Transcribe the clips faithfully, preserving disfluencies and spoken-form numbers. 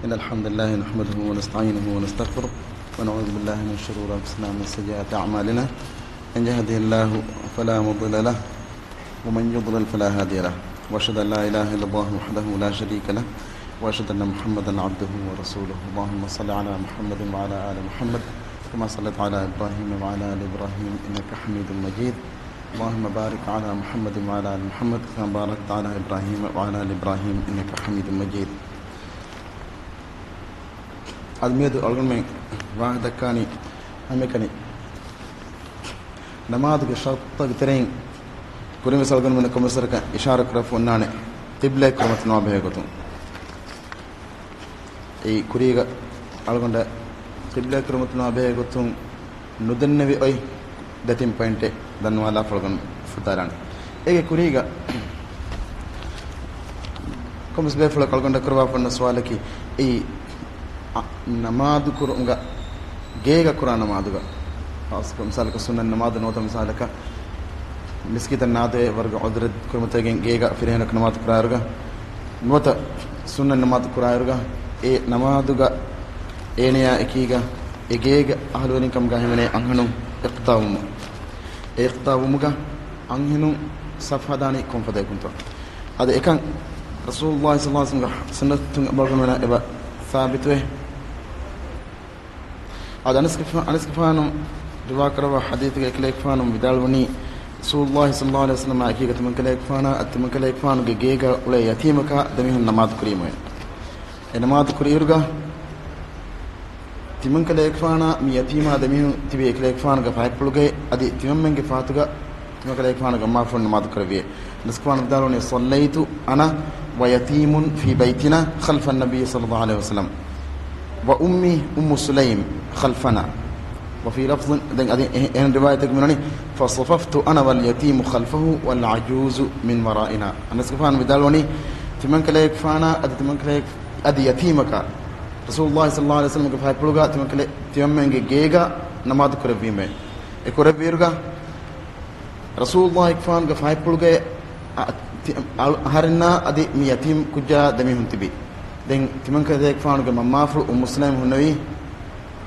إن الحمد لله نحمده ونستعينه ونستغفره، ونعوذ بالله من شرور أنفسنا ومن سيئات أعمالنا. من يهده الله فلا مضل له، ومن يضلل فلا هادي له. وأشهد أن لا إله إلا الله وحده لا شريك له، وأشهد أن محمدا عبده ورسوله. اللهم صل على محمد وعلى آل محمد، كما صليت على إبراهيم وعلى آل إبراهيم إنك حميد مجيد. اللهم بارك على محمد وعلى آل محمد، كما باركت على إبراهيم وعلى آل إبراهيم إنك حميد مجيد. އަދި މިއަދު އަޅުގަނޑުމެން ވާހަކަ ދައްކާނީ ހަމައެކަނި ނަމާދުގެ ޝަރުޠުތަކުގެ ތެރެއިން ކުރިންވެސް އަޅުގަނޑުމެން ކޮންމެސްވަރަކަށް އިޝާރާތް ކުރައްވާފަ އޮންނާނެ ޤިބްލައަށް ކުރިމަތިލުމާ ބެހޭ ގޮތުން. އެއީ ކުރީގަ އަޅުގަނޑަށް ޤިބްލައަށް ކުރިމަތިލުމާ ބެހޭ ގޮތުން ނުދެންނެވި އޮތް ދެތިން ޕޮއިންޓެއް ދަންނަވާލާފަ އަޅުގަނޑު ފުދާލާނެ. އޭގެ ކުރީގަ ކޮންމެސް ބޭފުޅަކު އަޅުގަނޑަށް ކުރައްވާފަ އޮންނަ ސުވާލަކީ، އެއީ އަ، ނަމާދު ކުރުމުގަ ގޭގަ ކުރާ ނަމާދުގަ، ޚާއްޞަކޮށް މިސާލަކަށް ސުންނަތް ނަމާދު ނުވަތަ މިސާލަކަށް މިސްކިތަށް ނާދޭ ވަރުގެ ޢުޛުރެއް ކުރިމަތިވެގެން ގޭގަ ފިރިހެނަކު ނަމާދު ކުރާއިރުގަ ނުވަތަ ސުންނަތް ނަމާދު ކުރާއިރުގަ، އެ ނަމާދުގަ އޭނަޔާ އެކީގަ އެ ގޭގެ އަހުލުވެރިން ކަމުގަ ހިމެނޭ އަންހެނުން އިޤްތިދާ ވުމުން. އެ އިޤްތިދާ ވުމުގަ އަންހެނުން ޞަފް ހަދާނީ ކޮން ފަދައިންތޯ؟ އަދި އެކަން ރަސޫލުﷲ ޞައްލަﷲ ޢަލައިހި ވަސައްލަމްގެ ސުންނަތުން އެބަ އަޅުގަނޑުމެންނަށް އެބަ ސާބިތުވޭ. އަދި އަނަސްގެފާ-، އަނަސްގެފާނު ރިވާކުރައްވާ ޙަދީޘްގަ އެކަލޭގެފާނު ވިދާޅުވަނީ، ރަސޫލުﷲ ޞައްލަﷲ ޢަލައިހި ވަސައްލަމާ އެކީގަ ތިމަންކަލޭގެފާނާ އަދި ތިމަންކަލޭގެފާނުގެ ގޭގަ އުޅޭ ޔަތީމަކާ ދެމީހުން ނަމާދު ކުރީމުވެ. އެ ނަމާދު ކުރިއިރުގަ ތިމަންކަލޭގެފާނާ މި ޔަތީމާ ދެމީހުން ތިބީ އެކަލޭގެފާނުގެ ފަހަތްޕުޅުގައި އަދި ތިމަންމެންގެ ފަހަތުގަ ތިމަންކަލޭގެފާނުގެ މަންމާފުޅުން ނަމާދު ކުރެއްވިއޭ. އަނަސްގެފާނު ވިދާޅުވަނީ، صليت أنا ويتيم في بيتنا خلف النبي صلى الله عليه وسلم وأمي أم سليم خلفنا وفي لفظ، ދެން އަދި އެހެ-، އެހެން ރިވާޔަތެއް މިނަނީ، فصففت أنا واليتيم خلفه والعجوز من ورائنا. އަނަސްގެފާނު ވިދާޅުވަނީ، ތިމަންކަލޭގެފާނާ އަދި ތިމަންކަލޭ-، އަދި ޔަތީމަކާ ރަސޫލުﷲ ޞައްލަﷲ ޢަލައިހި ވަސައްލަމްގެ ފަހަތްޕުޅުގަ ތިމަންކަލޭ-، ތިމަންމެންގެ ގޭގަ ނަމާދު ކުރެއްވީމޭ. އެ ކުރެއްވިއިރުގަ ރަސޫލުﷲ އެކަލޭގެފާނުގެ ފަހަތްޕުޅުގައި އަ-، ތި-، އަ-، އަހަރެންނާ އަދި މި ޔަތީމް ކުއްޖާ ދެމީހުން ތިބި. ދެން ތިމަންކަލޭގެފާނުގެ މަންމާފުޅު އުއްމު ސުލައިމް ހުންނެވީ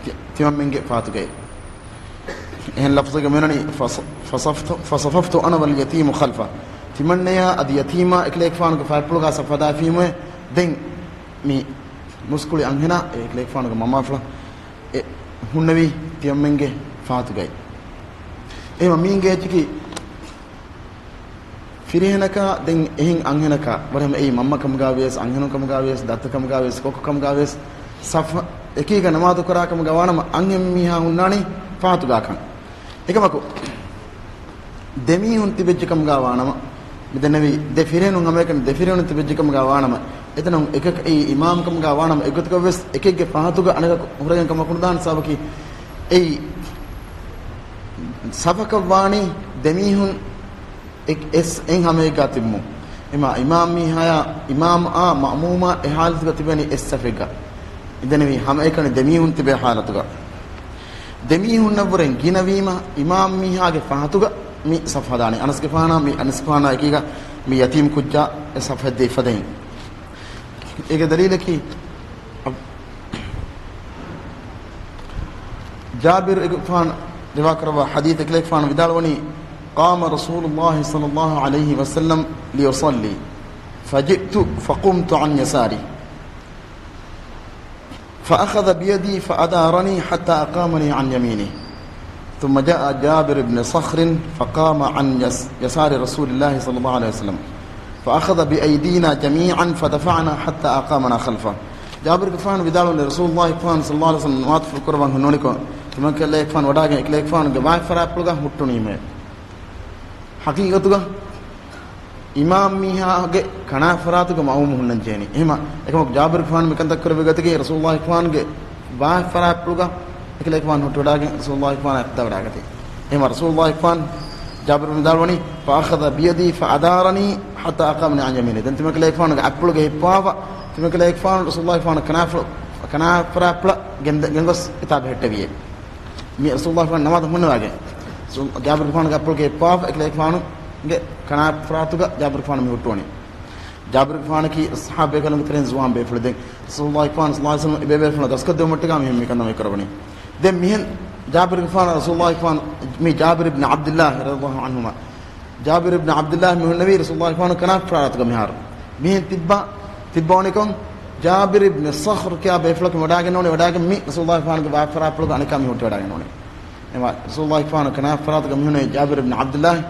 ތި-، ތިމަންމެންގެ ފަހަތުގައި. އެހެން ލަފްޒެއްގަ މިއޮންނަނީ، فص-، فصفت، فصففت أنا واليتيم خلفه. ތިމަންނަޔާ އަދި ޔަތީމާ އެކަލޭގެފާނުގެ ފަހަތްޕުޅުގަ ސަފް ހަދާފީމުވެ. ދެން މި މުސްކުޅި އަންހެނާ އެކަލޭގެފާނުގެ މަންމާފުޅަށް އެ ހުންނެވީ ތިމަންމެންގެ ފަހަތުގައި. އެހެންވީމަ މީގެ އެއްޗަކީ ފިރިހެނަކާ ދެން އެހެން އަންހެނަކާ ވަރަށް އެއީ މަންމަ ކަމުގަ ވިޔަސް، އަންހެނުން ކަމުގަ ވިޔަސް، ދައްތަ ކަމުގަ ވިޔަސް، ކޮއްކޮ ކަމުގަ ވިޔަސް، ސަފް އެކީގަ ނަމާދު ކުރާ ކަމުގަ ވާނަމަ އަންހެން މީހާ ހުންނާނީ ފަހަތުގަކަން. އެކަމަކު، ދެމީހުން ތިބެއްޖެ ކަމުގަ ވާނަމަ، މި ދެންނެވި ދެ ފިރިހެނުން ހަމައެކަނި ދެ ފިރިހެނުން ތިބެއްޖެ ކަމުގަ ވާނަމަ، އެތަނުން އެކަކަށް އެއީ އިމާމް ކަމުގަ ވާނަމަ، އެގޮތުގަ ވެސް އެކެއްގެ ފަހަތުގަ އަނެކަކު ހުރެގެން ކަމަކު ނުދާނެ ސަބަބަކީ، އެއީ ސަފަކަށް ވާނީ ދެމީހުން އެ-، އެސް އެއް ހަމައެއްގަ ތިބުމުން. އެމާ އިމާމް މީހާޔާ، އިމާމްއާ މައުމޫމާ އެ ހާލަތުގަ ތިބެނީ އެއް ސަފެއްގަ. މިދެންނެވީ ހަމައެކަނި ދެމީހުން ތިބޭ ހާލަތުގަ. ދެމީހުންނަށްވުރެން ގިނަވީމަ، އިމާމް މީހާގެ ފަހަތުގަ މި ސަފް ހަދާނީ. އަނަސްގެފާނާ މި އަނަސްގެފާނާ އެކީގަ މި ޔަތީމް ކުއްޖާ އެ ސަފް ހެއްދެވި ފަދައިން. އޭގެ ދަލީލަކީ، ޖާބިރު އެކަލޭގެފާނު ރިވާކުރައްވާ ޙަދީޘް އެކަލޭގެފާނު ވިދާޅުވަނީ، قام رسول الله صلى الله عليه وسلم ليصلي، فجئت فقمت عن يساره، فأخذ بيدي فأدارني حتى أقامني عن يمينه. ثم جاء جابر بن صخر فقام عن يس-، يسار رسول الله صلى الله عليه وسلم، فأخذ بأيدينا جميعا فدفعنا حتى أقامنا خلفه. ޖާބިރުގެފާނު ވިދާޅުވަނީ، ރަސޫލުﷲ ގެފާނު ޞައްލަﷲ ޢަލައިހި ވަސައްލަމަ ނަމާދު ފުރުކުރައްވަން ހުންނަވަނިކޮށް، ތިމަންކަލޭގެފާނު ވަޑާގެން އެކަލޭގެފާނުގެ ވާހި ފަރާތްޕުޅުގަ ހުއްޓުނީމޭ. ޙަޤީޤަތުގަ އިމާމް މީހާގެ ކަނާ ފަރާތުގަ މައުމޫމު ހުންނަން ޖެހެނީ. އެހެމަ އެކަމަކު ޖާބިރުގެފާނު މިކަންތައް ކުރެއްވި ގޮތަކީ، ރަސޫލުﷲ ގެފާނުގެ ވާހި ފަރާތްޕުޅުގަ އެކަލޭގެފާނު ހުއްޓިވަޑާގެން ރަސޫލުﷲ ގެފާނާ އިޤްތިދާ ވަޑާގަތީ. އެހެމަ ރަސޫލުﷲ ގެފާނު ޖާބިރު ވިދާޅުވަނީ، فأخذ بيدي فأدارني حتى أقامني عن يمينه. ދެން ތިމަންކަލޭގެފާނުގެ އަތްޕުޅުގައި ހިއްޕާފަ، ތިމަންކަލޭގެފާނު ރަސޫލުﷲ ގެފާނު ކަނާފުޅު، ކަނާ ފަރާތްޕުޅަށް ގެންދަ-، ގެންގޮސް އެތާ ބެހެއްޓެވިއޭ. މި ރަސޫލުﷲ ގެފާނު ނަމާދު ހުންނަވާގެން، ރަސޫލު-، ޖާބިރު ގެފާނުގެ އަތްޕުޅުގައި ހިއްޕާފަ، އެކަލޭގެފާނުގެ ކަނާ ފަރާތުގަ ޖާބިރު ގެފާނު މި ހުއްޓުވަނީ. ޖާބިރުގެފާނަކީ ޞަޙާބީ ބޭކަލުންގެ ތެރެއިން ޒުވާން ބޭފުޅެއް. ދެން ރަސޫލުﷲ ފާން ޞައްލަﷲ ޢަލައިހި ވަސައްލަމަ އެ ބޭބޭފުޅުންނާ ދަސްކޮށްދެވުމަށްޓަކާ މިހެން މިކަން ކުރައްވަނީ. ދެން މިހެން ޖާބިރުގެފާނަށް ރަސޫލުﷲ ފާން، މި ޖާބިރު ބިން ޢަބްދިއްލާހި ރަޟިޔަﷲ ޢަންހުމާ، ޖާބިރު ބިން ޢަބްދިއްލާހި މި ހުންނެވީ ރަސޫލުﷲ ފާނު ކަނާ ފަރާތުގަ މިހާރު. މިހެން ތިއްބާ، ތިއްބަވަނިކޮށް، ޖާބިރު ބިން ޞަޚްރު ކިޔާ ބޭފުޅަކު ވަޑާގެންނޫނެ، ވަޑާގެން މި ރަސޫލުﷲ ފާނުގެ ވާފަރާތްޕުޅުގަ އަނެއްކާ މީހުން ހުއްޓިވަޑާގެންނޫނެ. އެމަ ރަސޫލުﷲ ފާނު ކަނާ ފަރާތުގަ މިހުންނެވީ ޖާބިރު ބިން ޢަބްދިއްލާހި،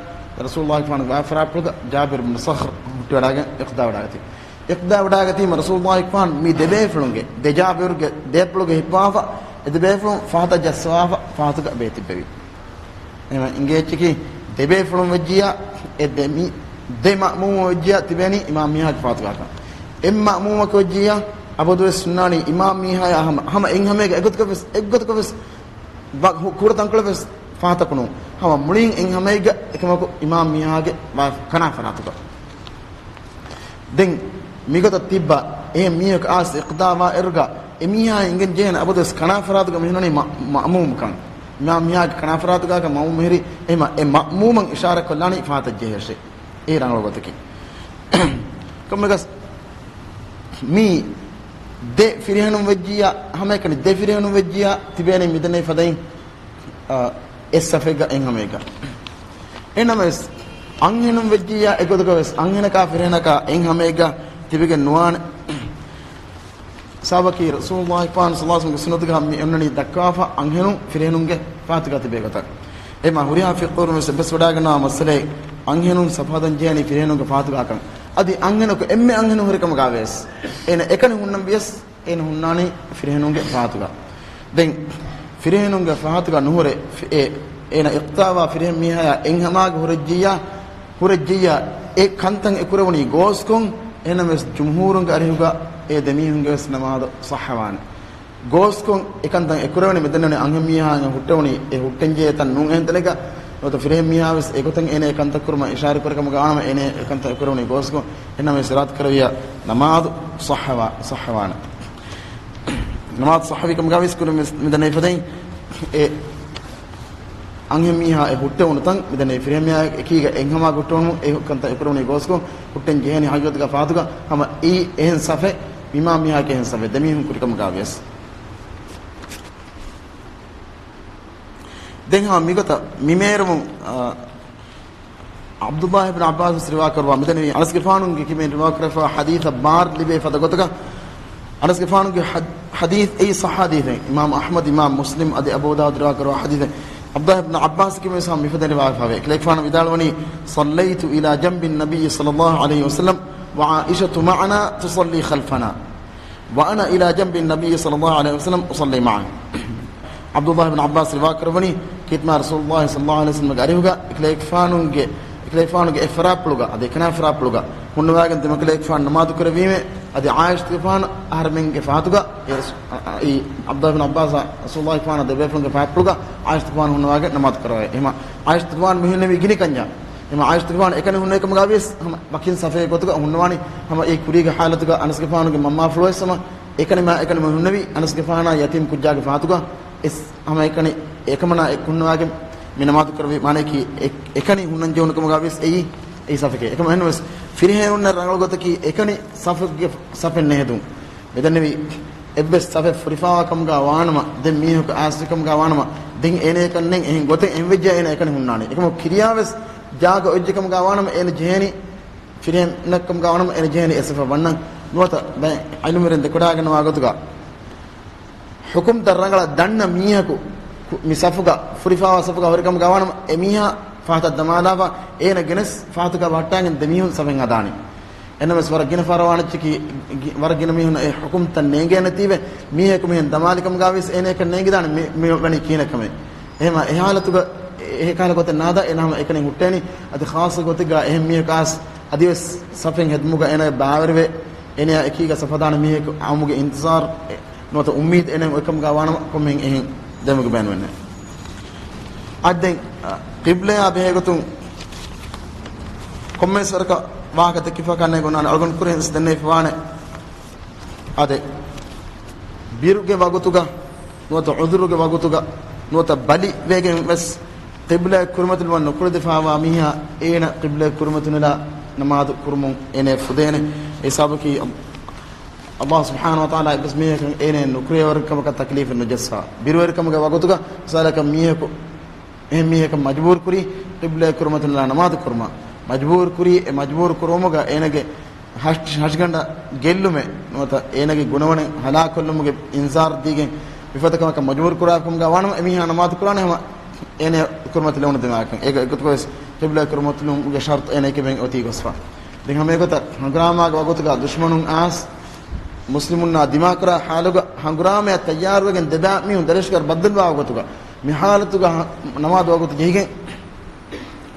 ރަސޫލުﷲ ފާނުގެ ވާފަރާތްޕުޅުގަ ޖާބިރު ބިން ޞަޚްރު ހުއްޓިވަޑާގެން އިޤްތިދާ ވަޑާގަތީ. އިޤްތިދާ ވަޑާގަތީމަ ރަސޫލުﷲ ފާން މި ދެބޭފުޅުންގެ، ދެ ޖާބިރުގެ ދޭފުޅުގަ ހިއްޕާފަ، އެ ދެބޭފުޅުން ފަހަތަށް ޖައްސަވާފަ، ފަހަތުގަ ބޭތިއްބެވި. އެމަ އިނގޭ އެއްޗަކީ ދެބޭފުޅުން ވެއްޖިއްޔާ، އެ ދެ މި، ދެ މައުމޫމު ވެއްޖިއްޔާ ތިބޭނީ އިމާމް މީހާގެ ފަހަތުގަ ކަން. އެއް މައުމޫމަކު ވެއްޖިއްޔާ، އަބަދުވެސް ހުންނާނީ އިމާމް މީހާޔާ ހަމަ، ހަމަ އެއްހަމައިގަ އެގޮތަކަށް ވެސް، އެއްގޮތަކަށް ވެސް ވަ-، ހު-، ކުޑަތަންކޮޅެއް ވެސް ފަހަތަކު ނޫން. ހަމަ މުޅިން އެއްހަމައިގަ އެކަމަކު އިމާމް މީހާގެ ވާ-، ކަނާ ފަރާތުގަ. ދެން މިގޮތަށް ތިއްބާ، އެހެން މީހަކު އާސް އިޤްތިދާވާ އިރުގަ، އެ މީހާ އިނގެން ޖެހޭނެ އަބަދުވެސް ކަނާ ފަރާތުގަ މިހުންނަނީ މަ-، މައުމޫމްކަން. އިމާމް މީހާގެ ކަނާ ފަރާތުގަ މައުމޫމް ހުރި، އެހެމަ އެ މައުމޫމަށް އިޝާރަ ކޮށްލާނީ ފަހަތަށް ޖެހޭށޭ. އެއީ ރަނގަޅު ގޮތަކީ. ކޮންމެއަކަސް މި ދެ ފިރިހެނުން ވެއްޖިއްޔާ، ހަމައެކަނި ދެ ފިރިހެނުން ވެއްޖިއްޔާ، ތިބޭނީ މިދެންނެވި ފަދައިން، އަ، އެއް ސަފެއްގަ އެއްހަމައެއްގަ. އެހެންނަމަވެސް، އަންހެނުން ވެއްޖިއްޔާ، އެގޮތަކަށް ވެސް އަންހެނަކާ ފިރިހެނަކާ އެއްހަމައެއްގަ ތިބެގެން ނުވާނެ. ސަބަބަކީ ރަސޫލުﷲ ފާނު ޞައްލަﷲ ޢަލައިހި ވަސައްލަމަ ސުންނަތުގަ މި އޮންނަނީ ދައްކާފަ އަންހެނުން ފިރިހެނުންގެ ފަހަތުގަ ތިބޭ ގޮތަށް. އެމަ ހުރިހާ ފިޤުހުން ވެސް އެއްބަސްވަޑާގަންނަވާ މައްސަލައެއް އަންހެނުން ސަފު ހަދަން ޖެހޭނީ ފިރިހެނުންގެ ފަހަތުގަ ކަން. އަދި އަންހެނަކު އެންމެ އަންހެނުން ހުރިކަމުގަ ވިޔަސް، އޭނަ އެކަނި ހުންނަން ވިޔަސް، އޭނަ ހުންނާނީ ފިރިހެނުންގެ ފަހަތުގަ. ދެން ފިރިހެނުންގެ ފަހަތުގަ ނުހުރެ، ފި-، އެ، އޭނަ އިޤްތިދާވާ ފިރިހެން މީހާޔާ އެއްހަމައިގަ ހުރެއްޖިއްޔާ، ހުރެއްޖިއްޔާ، އެ ކަންތައް އެކުރެވުނީ ގޯސްކޮށް، އެހެނަމަވެސް ޖުމްހޫރުންގެ އަރިހުގަ އެ ދެމީހުންގެ ވެސް ނަމާދު ޞައްޙަވާނެ. ގޯސްކޮށް އެކަންތައް އެކުރެވެނީ މިދެންނެވި އަންހެން މީހާ ހުއްޓެވުނީ އެ ހުއްޓެންޖެހޭ ތަން ނޫން އެހެން ތަނެއްގަ، ނުވަތަ ފިރިހެން މީހާ ވެސް އެގޮތަށް އޭނަ އެ ކަންތައް ކުރުމަށް އިޝާރަތް ކުރި ކަމުގަ ވާނަމަ އޭނަ އެ ކަންތައް އެކުރެވުނީ ގޯސްކޮށް، އެހެންނަމަވެސް ސިރާތު ކުރެވިއްޔާ ނަމާދު ޞައްޙަވާ-، ޞައްޙަވާނެ. ނަމާދު ޞައްޙަވީ ކަމުގަ ވެސް ކުރިން ވެސް މިދެންނެވި ފަދައިން އެ އަންހެން މީހާ އެ ހުއްޓެވުނު ތަން މިދެންނެވި ފިރިހެން މީހާ އެކީގަ އެއްހަމައިގަ ހުއްޓެވުނު އެ ކަންތައް އެކުރެވުނީ ގޯސްކޮށް ހުއްޓެން ޖެހޭނީ ހަގީގަތުގަ ފަހަތުގަ ހަމަ އެއީ އެހެން ސަފެއް، އިމާމް މީހާގެ އެހެން ސަފެއް ދެމީހުން ކުރިކަމުގަ ވިޔަސް. ދެން ހަމަ މިގޮތަށް މިމޭރުމުން، އާ، ޢަބްދުﷲ ބިން ޢައްބާސް ވެސް ރިވާ ކުރައްވާ މިދެންނެވި އަނަސްގެފާނުގެ ކިބައިން ރިވާ ކުރެފާ ޙަދީޘަށް ބާރު ލިބޭ ފަދަ ގޮތަކަށް އަނަސްގެފާނުގެ ޙަދ-، ޙަދީޘް އެއީ ޞައްޙަ ޙަދީޘެއް. އިމާމް އަޙްމަދު، އިމާމް މުސްލިމް އަދި އަބޫ ދާވޫދު ރިވާ ކުރައްވާ ޙަދީޘެއް. ޢަބްދުﷲ ބިން ޢައްބާސް ކިބައިން ވެސް ހަމަ މިފަދައިން ރިވާ ކުރެފަވޭ. އެކަލޭގެފާނު ވިދާޅުވަނީ، صليت إلى جنب النبي صلى الله عليه وسلم وعائشة معنا تصلي خلفنا. وأنا إلى جنب النبي صلى الله عليه وسلم أصلي معه. ޢަބްދުﷲ ބިން ޢައްބާސް ރިވާ ކުރައްވަނީ، ކީރިތި މާތް ރަސޫލުﷲ ޞައްލަﷲ ޢަލައިހި ވަސައްލަމަގެ އަރިހުގަ އެކަލޭގެފާނުގެ، އެކަލޭގެފާނުގެ އެއް ފަރާތްޕުޅުގަ، އަދި އެކަނާ ފަރާތްޕުޅުގަ ހުންނަވާގެން ދެމަކަލޭގެފާނު ނަމާދު ކުރެއްވީމޭ، އަދި ޢާއިޝަތުގެފާނު އަހަރެމެންގެ ފަހަތުގަ، އެ ރަސޫ-، އަ، އަ، އީ ޢަބްދުﷲ ބިން ޢައްބާސް ރަސޫލުﷲ ފާނާ ދެބޭފުޅުންގެ ފަހަތްޕުޅުގަ ޢާއިޝަތުގެފާނު ހުންނަވާގެން ނަމާދު ކުރައްވައި. އެހެމަ ޢާއިޝަތުގެފާނު މިހުންނެވީ ގިނަ ކަންޏާ. އެހެމަ ޢާއިޝަތުގެފާނު އެކަނި ހުންނެވި ކަމުގަ ވިޔަސް ހަމަ ވަކިން ސަފެއް ގޮތުގަ ހުންނަވާނީ. ހަމަ އެ ކުރީގެ ޙާލަތުގަ އަނަސްގެފާނުގެ މަންމާފުޅުވެސް ހަމަ އެކަނި މާ އެކަނި މި ހުންނެވީ އަނަސްގެފާނާ ޔަތީމް ކުއްޖާގެ ފަހަތުގަ އެސް ހަމަ އެކަނި އެކަމަނާ އެ ހުންނަވާގެން މި ނަމާދު ކުރެއްވި މާނަޔަކީ އެ-، އެކަނި ހުންނަން ޖެހުނު ކަމުގަ ވިޔަސް އެއީ، އެއީ ސަފެކޭ. އެކަމަ އެހެންނަމަވެސް ފިރިހެނުންނަށް ރަނގަޅު ގޮތަކީ އެކަނި ސަފެއްގެ ސަފެއް ނެހެދުން. މިދެންނެވި އެއްވެސް ސަފެއް ފުރިފާވާ ކަމުގަ ވާނަމަ، ދެން މީހަކު އާސްވި ކަމުގަ ވާނަމަ، ދެން އޭނަޔަކަށް ނެތް އެހެން ގޮތެއް އެހެން ވެއްޖެ އޭނަ އެކަނި ހުންނާނީ. އެކަމަކު ކިރިޔާވެސް ޖާގަ އޮތްޖެ ކަމުގަ ވާނަމަ އޭނަ ޖެހޭނީ ފިރިހެނަކަށް ކަމުގަ ވާނަމަ އޭނަ ޖެހޭނީ އެ ސަފަށް ވަންނަން. ނުވަތަ ދެން ޢިލްމުވެރިން ދެކެވަޑައިގަންނަވާ ގޮތުގަ ޙުކުމްތައް ރަނގަޅަށް ދަންނަ މީހަކު ކު-، މި ސަފުގަ ފުރިފާވާ ސަފުގަ ހުރި ކަމުގަ ވާނަމަ، އެމީހާ ފަހަތަށް ދަމާލާފަ، އޭނަ ގެނެސް ފަހަތުގަ ވައްޓާގެން ދެމީހުން ސަފެއް ހަދާނީ. އެނަމަވެސް ވަރަށް ގިނަ ފަހަރަށް ވާނެއްޗަކީ، ގި-، ވަރަށް ގިނަ މީހުން އެ ޙުކުމްތައް ނޭނގޭނެތީވެ، މީހަކު މިހެން ދަމާލި ކަމުގަ ވިޔަސް އޭނަޔަކަށް ނޭނގިދާނެ މި-، މި ވަނީ ކިހިނެއް ކަމެއް. އެހެމަ އެ ޙާލަތުގަ އެ-، އެ ކަހަލަ ގޮތެއް ނާދާ އޭނަ ހަމަ އެކަނި ހުއްޓޭނީ. އަދި ޚާއްޞަ ގޮތެއްގަ އެހެން މީހަކު އައިސް އަދިވެސް ސަފެއް ހެދުމުގަ އޭނަ ބާވެރިވެ، އޭނަޔާ އެކީގަ ސަފަ ދާނެ މީހަކު އައުމުގެ އިންތިޒާރު ނުވަތަ އުއްމީދު އޭނަ އޮތްކަމުގަ ވާނަމަ ކޮންމެހެން އެހެން ދެމުގެ ބޭނުމެއް ނެތް. އަދި ދެން، އަ، ޤިބްލަޔާ ބެހޭގޮތުން ކޮންމެސް ވަރަކަށް ވާހަކަ ދެއްކިފަ ކަންނޭނގެ އޮންނާނެ އަޅުގަނޑު ކުރިން ދެންނެވިފަވާނެ. އަދި ބިރުގެ ވަގުތުގަ ނުވަތަ ޢުޛުރުގެ ވަގުތުގަ ނުވަތަ ބަލި ވެގެން ވެސް ޤިބްލައަށް ކުރިމަތިލުވަން ނުކުޅެދިފަވާ މީހާ އޭނަ ޤިބްލައަށް ކުރިމަތިލުން ނަމާދު ކުރުމުން އޭނަ ފުދޭނެ. އެ ސަބަބަކީ ﷲ ސުބްޙާނަހޫ ވަތަޢާލާ އެއްވެސް މީހަކަށް އޭނައަށް ނުކުރެވޭވަރު ކަމަކަށް ތަކްލީފެއް ނުޖައްސާ. ބިރުވެރިކަމުގެ ވަގުތުގަ މިސާލަކަށް މީހަކު، އެހެން މީހަކަށް މަޖްބޫރު ކުރީ ޤިބްލައަށް ކުރިމަތިލާ ނަމާދު ކުރުމަށް. މަޖްބޫރު ކުރީ، އެ މަޖްބޫރު ކުރުވުމުގަ އޭނަގެ ހަށް، ހަށިގަނޑަށް ގެއްލުމެއް ނުވަތަ އޭނަގެ ގުނަވަނެއް ހަލާކުކޮށްލުމުގެ އިންޒާރު ދީގެން މިފަދަ ކަމަކަށް މަޖްބޫރު ކުރާ ކަމުގަ ވާނަމަ، އެމީހާ ނަމާދު ކުރާނެ ހަމަ އޭނަ ކުރިމަތިލެވުނު ދިމާއަކަށް. އޭގެ ގޮތުގަވެސް ޤިބްލައަށް ކުރިމަތިލުމުގެ ޝަރުޠު އޭނަ އެކި ބެން އޮތީ ގޮސްފަ. ދެން ހަމަ އެގޮތަށް ހަނގުރާމާގެ ވަގުތުގަ ދުޝްމަނުން އާސް މުސްލިމުންނާ ދިމާކުރާ ހާލުގަ ހަނގުރާމަޔަށް ތައްޔާރުވެގެން ދެބައިމީހުން ދަރިފުށުގަ ބައްދަލުވާ ވަގުތުގަ މި ހާލަތުގަ ހަ-، ނަމާދު ވަގުތު ޖެހިގެން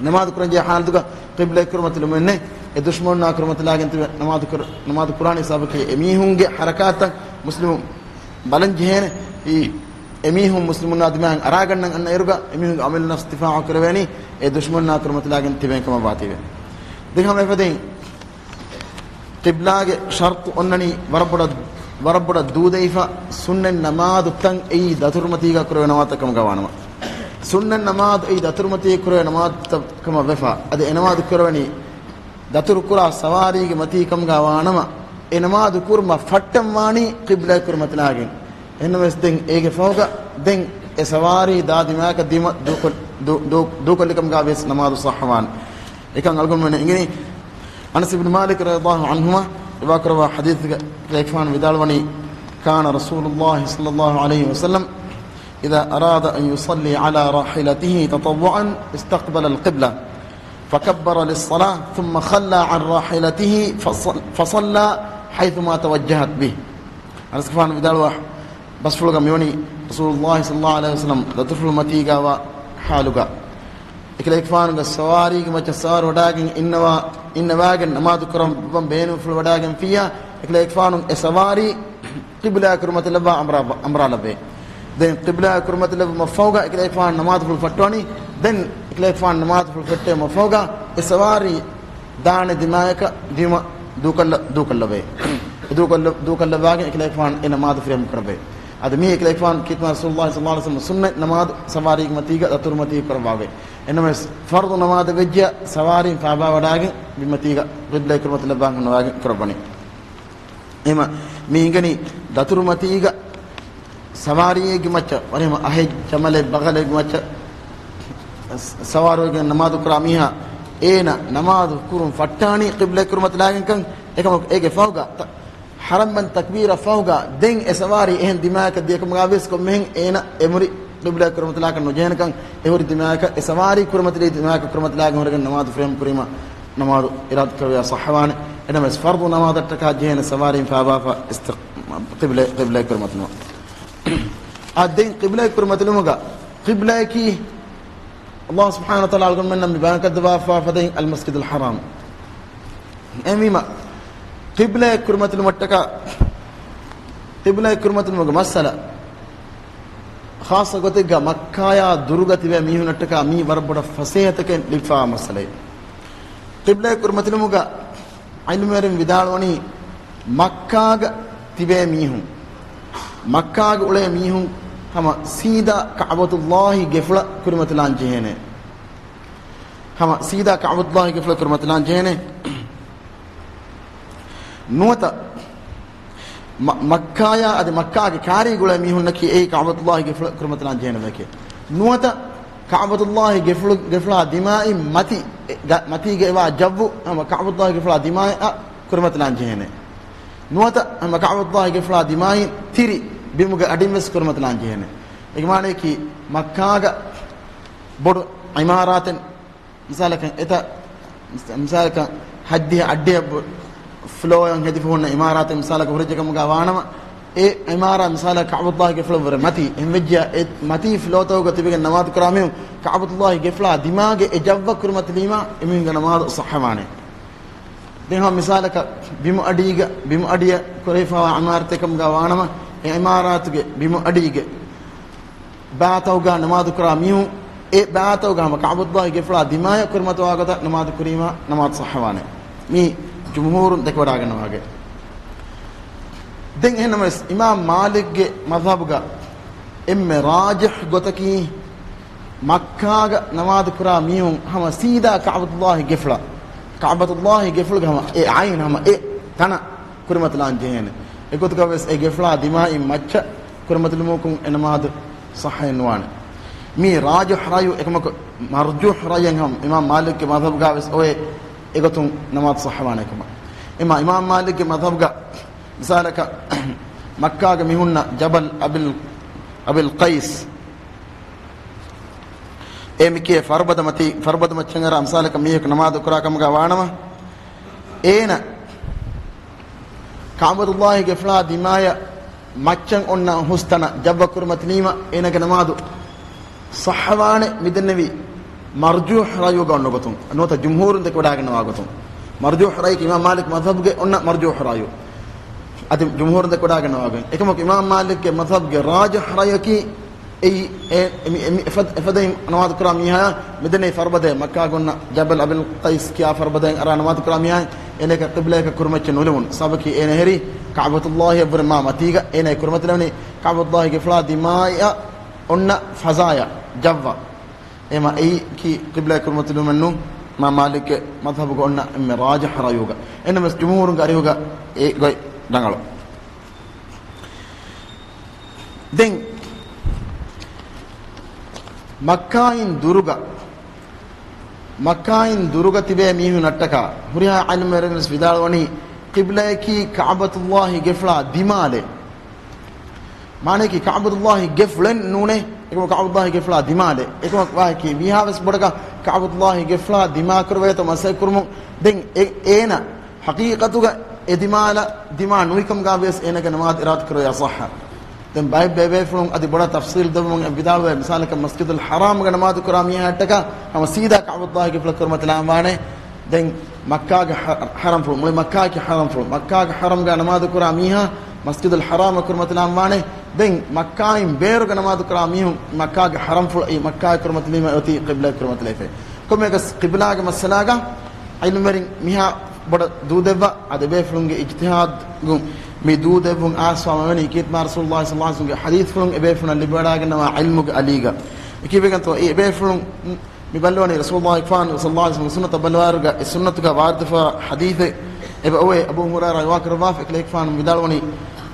ނަމާދު ކުރަންޖެހޭ ހާލަތުގަ ޤިބްލައަށް ކުރިމަތިލުމެއް ނެތް. އެ ދުޝްމަނުންނާ ކުރިމަތިލާގެން ތިބެ ނަމާދު ކުރ-، ނަމާދު ކުރާނީ ސަބަބަކީ އެމީހުންގެ ހަރަކާތްތައް މުސްލިމުން ބަލަން ޖެހޭނެ. އެމީހުން މުސްލިމުންނާ ދިމާއިން އަރާގަންނަން އަންނަ އިރުގަ އެމީހުންގެ އަމިއްލަ ނަފްސު ދިފާޢު ކުރެވޭނީ އެ ދުޝްމަނުންނާ ކުރިމަތިލާގެން ތިބޭން ކަމަށް ވާތީވެ. ދެން ހަމަ އެފަދައިން ޤިބްލާގެ ޝަރުޠު އޮންނަނީ ވަރަށް ބޮޑަށް، ވަރަށް ބޮޑަށް ދޫދެވިފަ ސުންނަތް ނަމާދުތައް އެއީ ދަތުރުމަތީގަ ކުރެވޭ ނަމާދުތައް ކަމުގަ ވާނަމަ، ސުންނަތް ނަމާދު އެއީ ދަތުރުމަތީ ކުރެވޭ ނަމާދުތައް ކަމަށް ވެފަ، އަދި އެ ނަމާދު ކުރެވެނީ ދަތުރުކުރާ ސަވާރީގެ މަތީ ކަމުގަ ވާނަމަ، އެ ނަމާދު ކުރުމަށް ފައްޓަން ވާނީ ޤިބްލައަށް ކުރިމަތިލާގެން. އެހެންނަމަވެސް ދެން އޭގެ ފަހުގަ ދެން އެ ސަވާރީ ދާ ދިމާއަކަށް ދިމަ ދޫކޮށް-، ދޫ-، ދޫ-، ދޫކޮށްލި ކަމުގަ ވިޔަސް ނަމާދު ޞައްޙަވާނެ. އެކަން އަޅުގަނޑުމެން އެނގެނީ އަނަސް އިބްނު މާލިކް ރަޟިޔަﷲ ޢަންހުމާ ރިވާކުރައްވާ ޙަދީޘްގަ އެކަލޭގެފާނު ވިދާޅުވަނީ، كان رسول الله صلى الله عليه وسلم إذا أراد أن يصلي على راحلته تطوعا استقبل القبلة فكبر للصلاة ثم خلى عن راحلته فصل-، فصلى حيثما توجهت به. އަނަސްގެފާނު ވިދާޅުވާ ބަސްފުޅުގަ މިވަނީ ރަސޫލުﷲ ޞައްލަﷲ ޢަލައިހި ވަސައްލަމް ދަތުރުފުޅު މަތީގަ ވާ ޙާލުގަ، އެކަލޭގެފާނުގެ ސަވާރީގެ މައްޗަށް ސަވާރު ވަޑާގެން އިންނަވާ، އިންނަވާގެން ނަމާދު ކުރަން ބޭނުންފުޅު ވަޑާގެންފިއްޔާ، އެކަލޭގެފާނު އެ ސަވާރީ ޤިބްލާއަށް ކުރިމަތިލައްވާ އަމްރާ-، އަމްރާލައްވޭ. ދެން ޤިބްލާއަށް ކުރިމަތިލެއްވުމަށްފަހުގަ އެކަލޭގެފާނު ނަމާދުފުޅު ފައްޓަވަނީ. ދެން އެކަލޭގެފާނު ނަމާދުފުޅު ފެއްޓެވުމަށްފަހުގަ އެ ސަވާރީ ދާނެ ދިމާޔަކަށް ދިމަ ދޫކޮށްލަ-، ދޫކޮށްލަވޭ. އެ ދޫކޮށްލަ-، ދޫކޮށްލައްވާގެން އެކަލޭގެފާނު އެ ނަމާދު ފުރިހަމަ ކުރައްވޭ. އަދި މީ އެކަލޭގެފާނު ކީރިތި މާތް ރަސޫލުﷲ ޞައްލަﷲ ޢަލައިހި ވަސައްލަމް ސުންނަތް ނަމާދު ސަވާރީގެ މަތީގަ ދަތުރު މަތީ ކުރައްވާފައި. އެނަމަވެސް ފަރުޟު ނަމާދެއް ވެއްޖެޔާ ސަވާރީން ފާބާވަޑާގެން ބިންމަތީގަ ޤިބްލައަށް ކުރިމަތިލައްވާ ހުންނަވާގެން ކުރައްވަނީ. އެހެމަ މި އިނގެނީ ދަތުރު މަތީގަ ސަވާރީއެއްގެ މައްޗަށް، ވަރަށް އަހެއް ޖަމަލެއް ބަޣަލެއްގެ މައްޗަށް ސަ-، ސަވާރުވެގެން ނަމާދު ކުރާ މީހާ އޭނަ ނަމާދު ކުރުން ފައްޓާނީ ޤިބްލައަށް ކުރިމަތިލާގެންކަން. އެކަމަކު އޭގެ ފަހުގަ ތަ-، ޙަރަމް ބަންދު ތަކްބީރަށް ފަހުގަ ދެން އެ ސަވާރީ އެހެން ދިމާޔަކަށް ދިޔަކަމުގަ ވިޔަސް ކޮންމެހެން އޭނަ އެމުރި ޤިބްލައަށް ކުރިމަތިލާކަށް ނުޖެހޭނެކަން، އެ ހުރި ދިމާޔަކަށް އެ ސަވާރީ ކުރިމަތިލީ ދިމާޔަކަށް ކުރިމަތިލާގެން ހުރެގެން ނަމާދު ފުރިހަމަ ކުރީމަ ނަމާދު އިރާދަ ކުރެވިޔާ ޞައްޙަވާނެ. އެނަމަވެސް ފަރުޟު ނަމާދަށްޓަކާ ޖެހޭނެ ސަވާރީން ފާބާފަ އިސްތި-، ޤިބްލަ-، ޤިބްލައަށް ކުރިމަތިލުމަށް. އާ، ދެން ޤިބްލައަށް ކުރިމަތިލުމުގަ ޤިބްލައަކީ ﷲ ސުބްޙާނަހޫ ވަތަޢާލާ އަޅުގަނޑުމެންނަށް މި ބަޔާންކޮށްދެއްވާފާ ފަދައިން އަލްމަސްޖިދުލް ޙަރާމް. އެހެންވީމަ، ޤިބްލައަށް ކުރިމަތިލުމަށްޓަކާ، ޤިބްލައަށް ކުރިމަތިލުމުގެ މައްސަލަ، ޚާއްޞަ ގޮތެއްގަ މައްކާޔާ ދުރުގަ ތިބޭ މީހުންނަށްޓަކާ މީ ވަރަށް ބޮޑަށް ފަސޭހަތަކެއް ލިބިފާ މައްސަލައެއް. ޤިބްލައަށް ކުރިމަތިލުމުގަ ޢިލްމުވެރިން ވިދާޅުވަނީ، މައްކާގަ ތިބޭ މީހުން، މައްކާގަ އުޅޭ މީހުން ހަމަ ސީދާ ކަޢުބަތުﷲ ގެފުޅަށް ކުރިމަތިލާން ޖެހޭނެ. ހަމަ ސީދާ ކަޢުބަތުﷲ ގެފުޅަށް ކުރިމަތިލާން ޖެހޭނެ. ނުވަތަ މަ-، މައްކާޔާ އަދި މައްކާގެ ކާރީގަ އުޅޭ މީހުންނަކީ އެއީ ކަޢުބަތުﷲ ގެފުޅަށް ކުރިމަތިލާން ޖެހޭނެ ބަޔެކޭ. ނުވަތަ ކަޢުބަތުﷲ ގެފުޅު-، ގެފުޅާ ދިމާއިން މަތި، އެ، ގަ-، މަތީގަ އެވާ ޖައްވު ހަމަ ކަޢުބަތުﷲ ގެފުޅާ ދިމާއަށް ކުރިމަތިލާން ޖެހޭނެ. ނުވަތަ ހަމަ ކަޢުބަތުﷲ ގެފުޅާ ދިމާއިން ތިރި ބިމުގެ އަޑިން ވެސް ކުރިމަތިލާން ޖެހޭނެ. އޭގެ މާނަޔަކީ މައްކާގަ ބޮޑު ޢިމާރާތެއް، މިސާލަކަށް އެތައް، މިސާލަކަށް ހަތްދިހަ އަށްޑިހަ ފްލޯއަށް ހެދިފަ ހުންނަ ޢިމާރާތެއް މިސާލަކަށް ހުރެއްޖެ ކަމުގަ ވާނަމަ، އެ ޢިމާރާތް މިސާލަކަށް ކަޢުބަތުﷲ ގެފުޅަށްވުރެ މަތީ، އެހެންވެއްޖެޔާ އެ މަތީ ފްލޯތަކުގަ ތިބެގެން ނަމާދު ކުރާ މީހުން ކަޢުބަތުﷲ ގެފުޅާ ދިމާގެ އެ ޖައްވަށް ކުރިމަތިލީމާ އެމީހުންގެ ނަމާދު ޞައްޙަވާނެ. ދެން ހަމަ މިސާލަކަށް ބިމު އަޑީގަ، ބިމު އަޑިއަށް ކުރެވިފައިވާ ޢިމާރާތެއް ކަމުގަ ވާނަމަ، އެ ޢިމާރާތުގެ ބިމު އަޑީގެ ބާތަކުގަ ނަމާދު ކުރާ މީހުން އެ ބާތަކުގަ ހަމަ ކަޢުބަތުﷲ ގެފުޅާ ދިމާޔަށް ކުރިމަތިވާ ގޮތަށް ނަމާދު ކުރީމާ ނަމާދު ޞައްޙަވާނެ. މީ ޖުމްހޫރުން ދެކެވަޑާގަންނަވާގެ. ދެން އެހެންނަމަވެސް އިމާމް މާލިކްގެ މަޛްހަބުގަ އެންމެ ރާޖިޙް ގޮތަކީ މައްކާގަ ނަމާދު ކުރާ މީހުން ހަމަ ސީދާ ކަޢުބަތުﷲ ގެފުޅަށް، ކަޢުބަތުﷲ ގެފުޅުގެ ހަމަ އެ ޢައިން ހަމަ އެ ތަނަށް ކުރިމަތިލާން ޖެހޭނެ. އެގޮތުގަ ވެސް އެ ގެފުޅާ ދިމާއިން މައްޗަށް ކުރިމަތިލުމަކުން އެ ނަމާދު ޞައްޙައެއް ނުވާނެ. މީ ރާޖިޙު ރައު އެކަމަކު މަރްޖޫޙު ރައުއެއް ހަމަ އިމާމް މާލިކްގެ މަޛްހަބުގަ ވެސް އޮވޭ އެގޮތުން ނަމާދު ޞައްޙަވާނެ ކަމަށް. އެމާ އިމާމް މާލިކްގެ މަޛްހަބުގަ މިސާލަކަށް މައްކާގަ މިހުންނަ ޖަބަލް އަބިލް، އަބިލް ޤައިސް، އެ މިކޭ ފަރުބަދަ މަތީ، ފަރުބަދަ މައްޗަށް އަރާ މިސާލަކަށް މީހަކު ނަމާދު ކުރާ ކަމުގަ ވާނަމަ، އޭނަ ކަޢުބަތުﷲ ގެފުޅާ ދިމާޔަށް މައްޗަށް އޮންނަ ހުސް ތަނަށް ޖައްވަ ކުރިމަތިލީމަ އޭނަގެ ނަމާދު ޞައްޙަވާނެ. މިދެންނެވީ މަރްޖޫޙު ރައުގަ އޮންނަ ގޮތުން، ނުވަތަ ޖުމްހޫރުން ދެކެވަޑައިގަންނަވާ ގޮތުން. މަރްޖޫޙު ރައު އިމާމް މާލިކް މަޛްހަބުގެ އޮންނަ މަރްޖޫޙު ރައު. އަދި ޖުމްހޫރުން ދެކެވަޑައިގަންނަވާ ގޮތުން. އެކަމަކު އިމާމް މާލިކްގެ މަޛްހަބުގެ ރާޖިޙު ރައުއަކީ އެއީ، އެ، އެ، މި، އެ، މި އެފަދަ، އެފަދައިން ނަމާދު ކުރާ މީހާ މިދެންނެވި ފަރުބަދައެއް މައްކާގަ އޮންނަ ޖަބަލް އަބިލް ޤައިސް ކިޔާ ފަރުބަދައިން އަރާ ނަމާދު ކުރާ މީހާ އޭނައަކަށް ޤިބްލައަކަށް ކުރިމައްޗަށް ނުލެވުނު. ސަބަބަކީ އޭނަ ހެރީ ކަޢުބަތުﷲއަށްވުރެ މާ މަތީގަ އޭނަ ކުރިމަތިލެވެނީ ކަޢުބަތުﷲ ގެފުޅާ ދިމާޔަށް އޮންނަ ފަޒާޔަށް ޖައްވަ. އެމަ އެއީ ކީ ޤިބްލައަށް ކުރިމަތިލުމެއްނޫން. އިމާމް މާލިކްގެ މަޛްހަބުގަ އޮންނަ އެންމެ ރާޖިޙު ރައުގަ. އެންމެ ޖުމްހޫރުންގެ އަރިހުގަ އެ ގޮތް ރަނގަޅު. ދެން މައްކާއިން ދުރުގަ، މައްކާއިން ދުރުގަ ތިބޭ މީހުންނަށްޓަކާ ހުރިހާ ޢިލްމުވެރިން ވެސް ވިދާޅުވަނީ ޤިބްލައަކީ ކަޢުބަތުﷲ ގެފުޅާ ދިމާލެއް. މާނައަކީ ކަޢުބަތުﷲ ގެފުޅެއް ނޫނޭ، އެކަމަކު ކަޢުބަތުﷲ ގެފުޅާ ދިމާލެއް. އެކަމަކު ވާހަކައަކީ މީހާވެސް ބޮޑަކަށް ކަޢުބަތުﷲ ގެފުޅާ ދިމާކުރެވޭތޯ މަސައްކަތްކުރުމުން. ދެން އެ، އޭނަ ޙަޤީޤަތުގަ އެ ދިމާލަށް، ދިމާ ނުވިކަމުގަ ވިޔަސް އޭނަގެ ނަމާދު އިރާދަކުރެވިޔާ ޞައްޙަ. ދެން ބައެއް ބޭބޭފުޅުން އަދި ބޮޑަށް ތަފްޞީލް ދެއްވުމުން އެ ވިދާޅުވޭ، މިސާލަކަށް މަސްޖިދުލް ޙަރާމްގަ ނަމާދު ކުރާ މީހާއަށްޓަކާ ހަމަ ސީދާ ކަޢުބަތުﷲ ގެފުޅަށް ކުރިމަތިލާން ވާނެ. ދެން މައްކާގެ ޙަ، ޙަރަމްފުޅު، މުޅި މައްކާއަކީ ޙަރަމްފުޅު. މައްކާގެ ޙަރަމްގަ ނަމާދު ކުރާ މީހާ މަސްޖިދުލް ޙަރާމަށް ކުރިމަތިލާން ވާނެ. ދެން މައްކާއިން ބޭރުގަ ނަމާދު ކުރާ މީހުން މައްކާގެ ޙަރަމްފުޅަށް، އެ މައްކާއަށް ކުރިމަތިލީމަ އޮތީ ޤިބްލައަށް ކުރިމަތިލައިފައި. ކޮންމެއަކަސް ޤިބްލާގެ މައްސަލާގަ ޢިލްމުވެރިން މިހާ ބޮޑަށް ދޫދެއްވާ، އަދި އެބޭފުޅުންގެ އިޖްތިހާދުން މި ދޫދެއްވުން އައިސްފާ މިވަނީ ކީރިތި މާތް ރަސޫލުﷲ ޞައްލަﷲ ޢަލައިހި ވަސައްލަމްގެ ޙަދީޘްފުޅުން އެބޭފުޅުންނަށް ލިބިވަޑައިގަންނަވާ ޢިލްމުގެ އަލީގަ. އެކީ ވެގެންތޯ އެ އެބޭފުޅުން މި ބައްލަވަނީ ރަސޫލުﷲ ފާނު ޞައްލަﷲ ޢަލައިހި ވަސައްލަމް ސުންނަތަށް ބައްލަވާއިރުގަ އެ ސުންނަތުގަ ވާރިދުވެފަ ޙަދީޘެއް އެބަ އޮވޭ. އަބޫ ހުރައިރާ ރިވާކުރައްވާފަ އެކަލޭގެފާނު ވިދާޅުވަނީ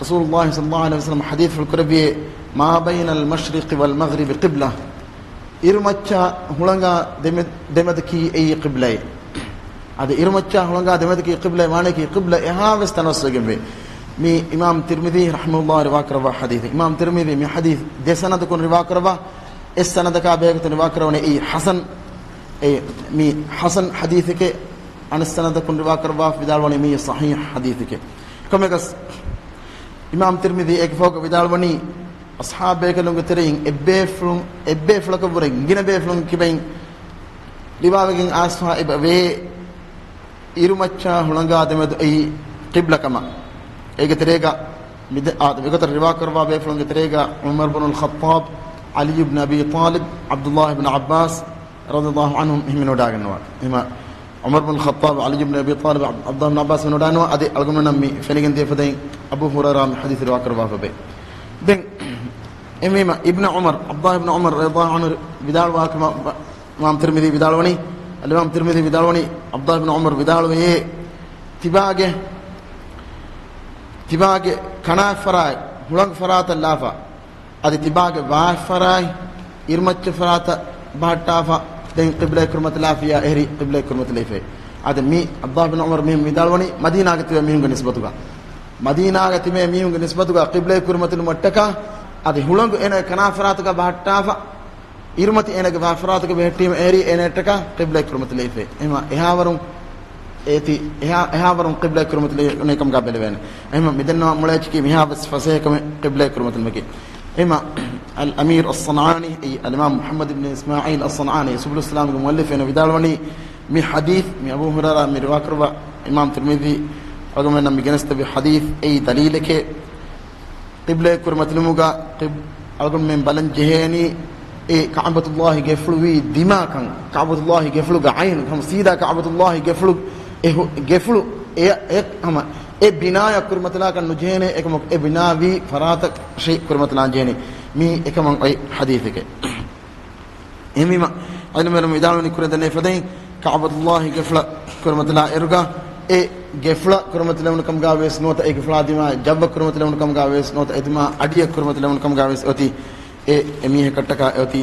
ރަސޫލުﷲ ޞައްލަﷲ ޢަލައިހި ވަސައްލަމް ޙަދީޘްފުޅު ކުރެއްވިއޭ، "ما بين المشرق والمغرب قبلة." އިރުމައްޗާ ހުޅަނގާ ދެމެ، ދެމެދަކީ އެއީ ޤިބްލައޭ. އަދި އިރުމައްޗާ ހުޅަނގާ ދެމެދަކީ ޤިބްލައޭ މާނައަކީ ޤިބްލަ އެހާވެސް ތަނަވަސްވެގެންވޭ. މީ އިމާމް ތިރްމިޛީ ރަޙިމަހުﷲ ރިވާކުރައްވާ ޙަދީޘެއް. އިމާމް ތިރްމިޛީ މި ޙަދީޘް ދެ ސަނަދަކުން ރިވާކުރައްވާ، އެއް ސަނަދަކާ ބެހޭގޮތުން ރިވާކުރަވަނީ އެއީ ޙަސަން، އެ، މީ ޙަސަން ޙަދީޘެކޭ. އަނެއް ސަނަދަކުން ރިވާކުރައްވާ ވިދާޅުވަނީ މީ ޞަޙީޙް ޙަދީޘެކޭ. ކޮންމެއަކަސް އިމާމް ތިރްމިޛީ އޭގެ ފަހުގަ ވިދާޅުވަނީ، އަޞްޙާބޭކަލުންގެ ތެރެއިން އެއްބޭފުޅުން، އެއްބޭފުޅަކަށްވުރެ ގިނަ ބޭފުޅުން ކިބައިން ރިވާވެގެން އައިސްފާ އެބަ ވޭ އިރުމައްޗާ ހުޅަނގާ ދެމެދު އެއީ ޤިބްލަ ކަމަށް. އޭގެ ތެރޭގަ މިދެ، އާ، މިގޮތަށް ރިވާކުރައްވާ ބޭފުޅުންގެ ތެރޭގަ ޢުމަރު ބުނުލް ޚައްޠާބް، ޢަލީ ބްނު އަބީ ޠާލިބް، ޢަބްދުﷲ ބްނު ޢައްބާސް ރަޟިޔަﷲ ޢަންހުމް އެހެން މިނެވިދާގަންނަވާ. އެހެންމަ ޢުމަރު ބުނުލް ޚައްޠާބް، ޢަލީ ބްނު އަބީ ޠާލިބް، ޢަބްދުﷲ ބްނު ޢައްބާސް މިނެވިދާނަވާ. އަދި އަޅުގަނޑުމެންނަށް މި ފެނިގެން ދިޔަ ފަދައިން އަބޫ ހުރައިރާ މި ޙަދީޘް ރިވާކުރައްވާފަ ވޭ. ދެން އެހެންވީމަ އިބްނު ޢުމަރު، ޢަބްދުﷲ ބްނު ޢުމަރު ރަޟިޔަﷲ ޢަންހު ވިދާޅުވާ ކަމަށް އިމާމް ތިރްމިޛީ ވިދާޅުވަނީ، އަލްއިމާމް ތިރްމިޛީ ވިދާޅުވަނީ، ޢަބްދުﷲ ބްނު ޢުމަރު ވިދާޅުވެޔޭ، ތިބާގެ، ތިބާގެ ކަނާތް ފަރާތް ހުޅަނގު ފަރާތަށް ލާފަ، އަދި ތިބާގެ ވާތް ފަރާތް އިރުމައްޗަށް ފަރާތަށް ބަހައްޓާފަ، ދެން ޤިބްލައަށް ކުރިމަތިލާފިޔާ އެހެރީ ޤިބްލައަށް ކުރިމަތިލައިފައި. އަދި މި ޢަބްދުﷲ ބްނު ޢުމަރު މިހެން ވިދާޅުވަނީ، މަދީނާގަ ތިބޭ މީހުންގެ ނިސްބަތުގަ، މަދީނާގަ ތިބޭ މީހުންގެ ނިސްބަތުގަ ޤިބްލައަށް ކުރިމަތިލުމަށްޓަކާ، އަދި ހުޅަނގު އޭނާގެ ކަނާތް ފަރާތުގަ ބަހައްޓާފަ، އިރުމަތި އޭނާގެ ވާތް ފަރާތުގަ ބެހެއްޓީމަ އެހެރީ އޭނާއަށްޓަކާ ޤިބްލައަށް ކުރިމަތިލައިފައި. އެހެންމަ އެހާވަރުން އޭތި، އެހާ، އެހާވަރުން ޤިބްލައަށް ކުރިމަތިލެވޭ ކަމުގަ ބެލެވޭނެ. އެހެންމަ މިދެންނެވި މޮޅެއްޗަކީ މިހާވެސް ފަސޭހަކަމެއް ޤިބްލައަށް ކުރިމަތިލުމަކީ. އެހެންމަ އަލްއަމީރު އައްޞަންޢާނީ، އެއީ އަލްއިމާމް މުޙައްމަދު ބްނު އިސްމާޢީލް އައްޞަންޢާނީ، ސުބުލުއްސަލާމްގެ މުއައްލިފު، އޭނަ ވިދާޅުވަނީ، މި ޙަދީޘް، މި އަބޫ ހުރައިރާ މި ރިވާކުރައްވާ އިމާމް ތިރްމިޛީ އަޅުގަނޑުމެންނަށް މި ގެނެސްދެއްވި ޙަދީޘް އެއީ ދަލީލެކޭ. ޤިބްލައަށް ކުރިމަތިލުމުގަ ޤިބް، އަޅުގަނޑުމެން ބަލަން ޖެހޭނީ އެ ކަޢުބަތުﷲ ގެފުޅު ވީ ދިމާކަން، ކަޢުބަތުﷲ ގެފުޅުގެ ޢައިނު، ހަމަ ސީދާ ކަޢުބަތުﷲ ގެފުޅު، އެ ހު، ގެފުޅު އެ، އެ، ހަމަ އެ ބިނާޔަށް ކުރިމަތިލާކަށް ނުޖެހޭނެ، އެކަމަކު އެ ބިނާ ވީ ފަރާތަށް ކުރިމަތިލާން ޖެހޭނީ. މީ އެކަމަށް އޮތް ޙަދީޘެކޭ. އެހެންވީމަ ޢިލްމުވެރިން ވިދާޅުވަނީ ކުރިން ދެންނެވި ފަދައިން ކަޢުބަތުﷲ ގެފުޅަށް ކުރިމަތިލާ އިރުގަ އެ ގެފުޅަށް ކުރިމަތިލެވުނު ކަމުގަ ވެސް ނުވަތަ، އެ ގެފުޅާ ދިމާ ޖައްވަށް ކުރިމަތިލެވުނު ކަމުގަ ވެސް ނުވަތަ، އެ ދިމާ އަޑިއަށް ކުރިމަތިލެވުނު ކަމުގަ ވެސް އޮތީ އެ، އެ މީހަކަށްޓަކާ އެ އޮތީ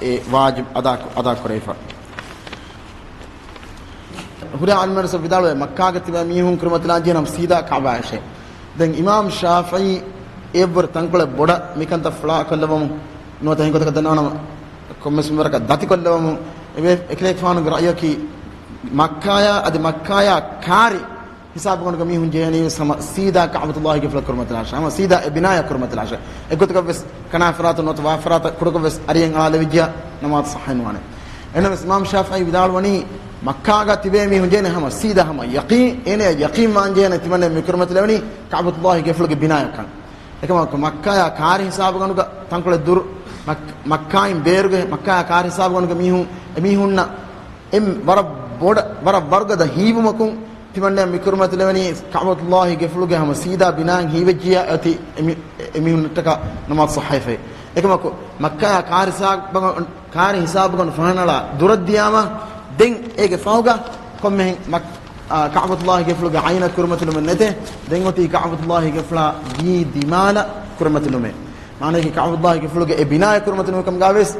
އެ ވާޖިބް އަދާ، އަދާ ކުރެވިފަ. ހުރިހާ އަލިމުވެރިން ވިދާޅުވޭ، މައްކާގަ ތިބޭ މީހުން ކުރިމަތިލާން ޖެހޭނަމަ ސީދާ ކައުބާއަށޭ. ދެން އިމާމް ޝާފިޢީ އެއްވުރެ ތަންކޮޅެއް ބޮޑަށް މިކަންތައް ފުޅާކޮށްލަވަމުން ނުވަތަ އެހެން ގޮތަކަށް ދަންނަވަނަމަ ކޮންމެސް މިންވަރަކަށް ދަތިކޮށްލަވަމުން އެވެ. އެކަލޭގެފާނުގެ ރައުޔަކީ މައްކާޔާ އަދި މައްކާޔާ ކާރި ހިސާބުގަނޑުގަ މީހުން ޖެހޭނީވެސް ހަމަ ސީދާ ކައުބަތުﷲގެ ގެފުޅަށް ކުރިމަތިލާށޭ. ހަމަ ސީދާ އެ ބިނާޔަށް ކުރިމަތިލާށޭ. އެއްގޮތަކަށްވެސް ކަނާ ފަރާތަށް ނުވަތަ ވާ ފަރާތަށް ކުޑަކޮށްވެސް އަރިއެއް އަޅާލެވިއްޖިއްޔާ ނަމާދު ޞައްޙައެއް ނުވާނެ. އެހެންނަމަވެސް އިމާމް ޝާފިޢީ ވިދާޅުވަނީ، މައްކާގަ ތިބޭ މީހުން ޖެހޭނެ ހަމަ ސީދާ ހަމަ ޔަޤީން، އޭނަޔަށް ޔަޤީންވާން ޖެހޭނެ ތިމަންނަ މި ކުރިމަތިލެވެނީ ކައުބަތުﷲގެ ގެފުޅުގެ ބިނާޔަކަށް. އެކަމަކު މައްކާޔާ ކާރި ހިސާބުގަނޑުގަ ތަންކޮޅެއް ދުރު، މައް-، މައްކާއިން ބޭރުގެ މައްކާޔާ ކާރި ހިސާބުގަނޑުގެ މީހުން، އެމީހުންނަށް އެ ވަރަށް ބޮޑަށް، ވަރަށް ވަރުގަދަ ހީވުމަކުން ތިމަންނަ މި ކުރިމަތިލެވެނީ ކައުބަތުﷲގެ ގެފުޅުގެ ހަމަ ސީދާ ބިނާއިން ހީވެއްޖިއްޔާ އޮތީ އެމީ-، އެމީހުންނަށްޓަކާ ނަމާދު ޞައްޙަވެފައި. އެކަމަކު މައްކާޔާ ކާރި ހިސާބުގަ-، ކާރި ހިސާބުގަނޑު ފަހަނަޅާ ދުރަށް ދިޔާމަ، ދެން އޭގެ ފަހުގަ ކޮންމެހެން މައް-، އާ، ކައުބަތުﷲގެ ގެފުޅުގެ އައިނަށް ކުރިމަތިލުމެއް ނެތޭ. ދެން އޮތީ ކައުބަތުﷲގެ ގެފުޅާ ވީ ދިމާލަށް ކުރިމަތިލުމޭ. މާނައަކީ ކައުބަތުﷲގެ ގެފުޅުގެ އެ ބިނާޔަށް ކުރިމަތިލުމުގެ ކަމުގަ ވެސް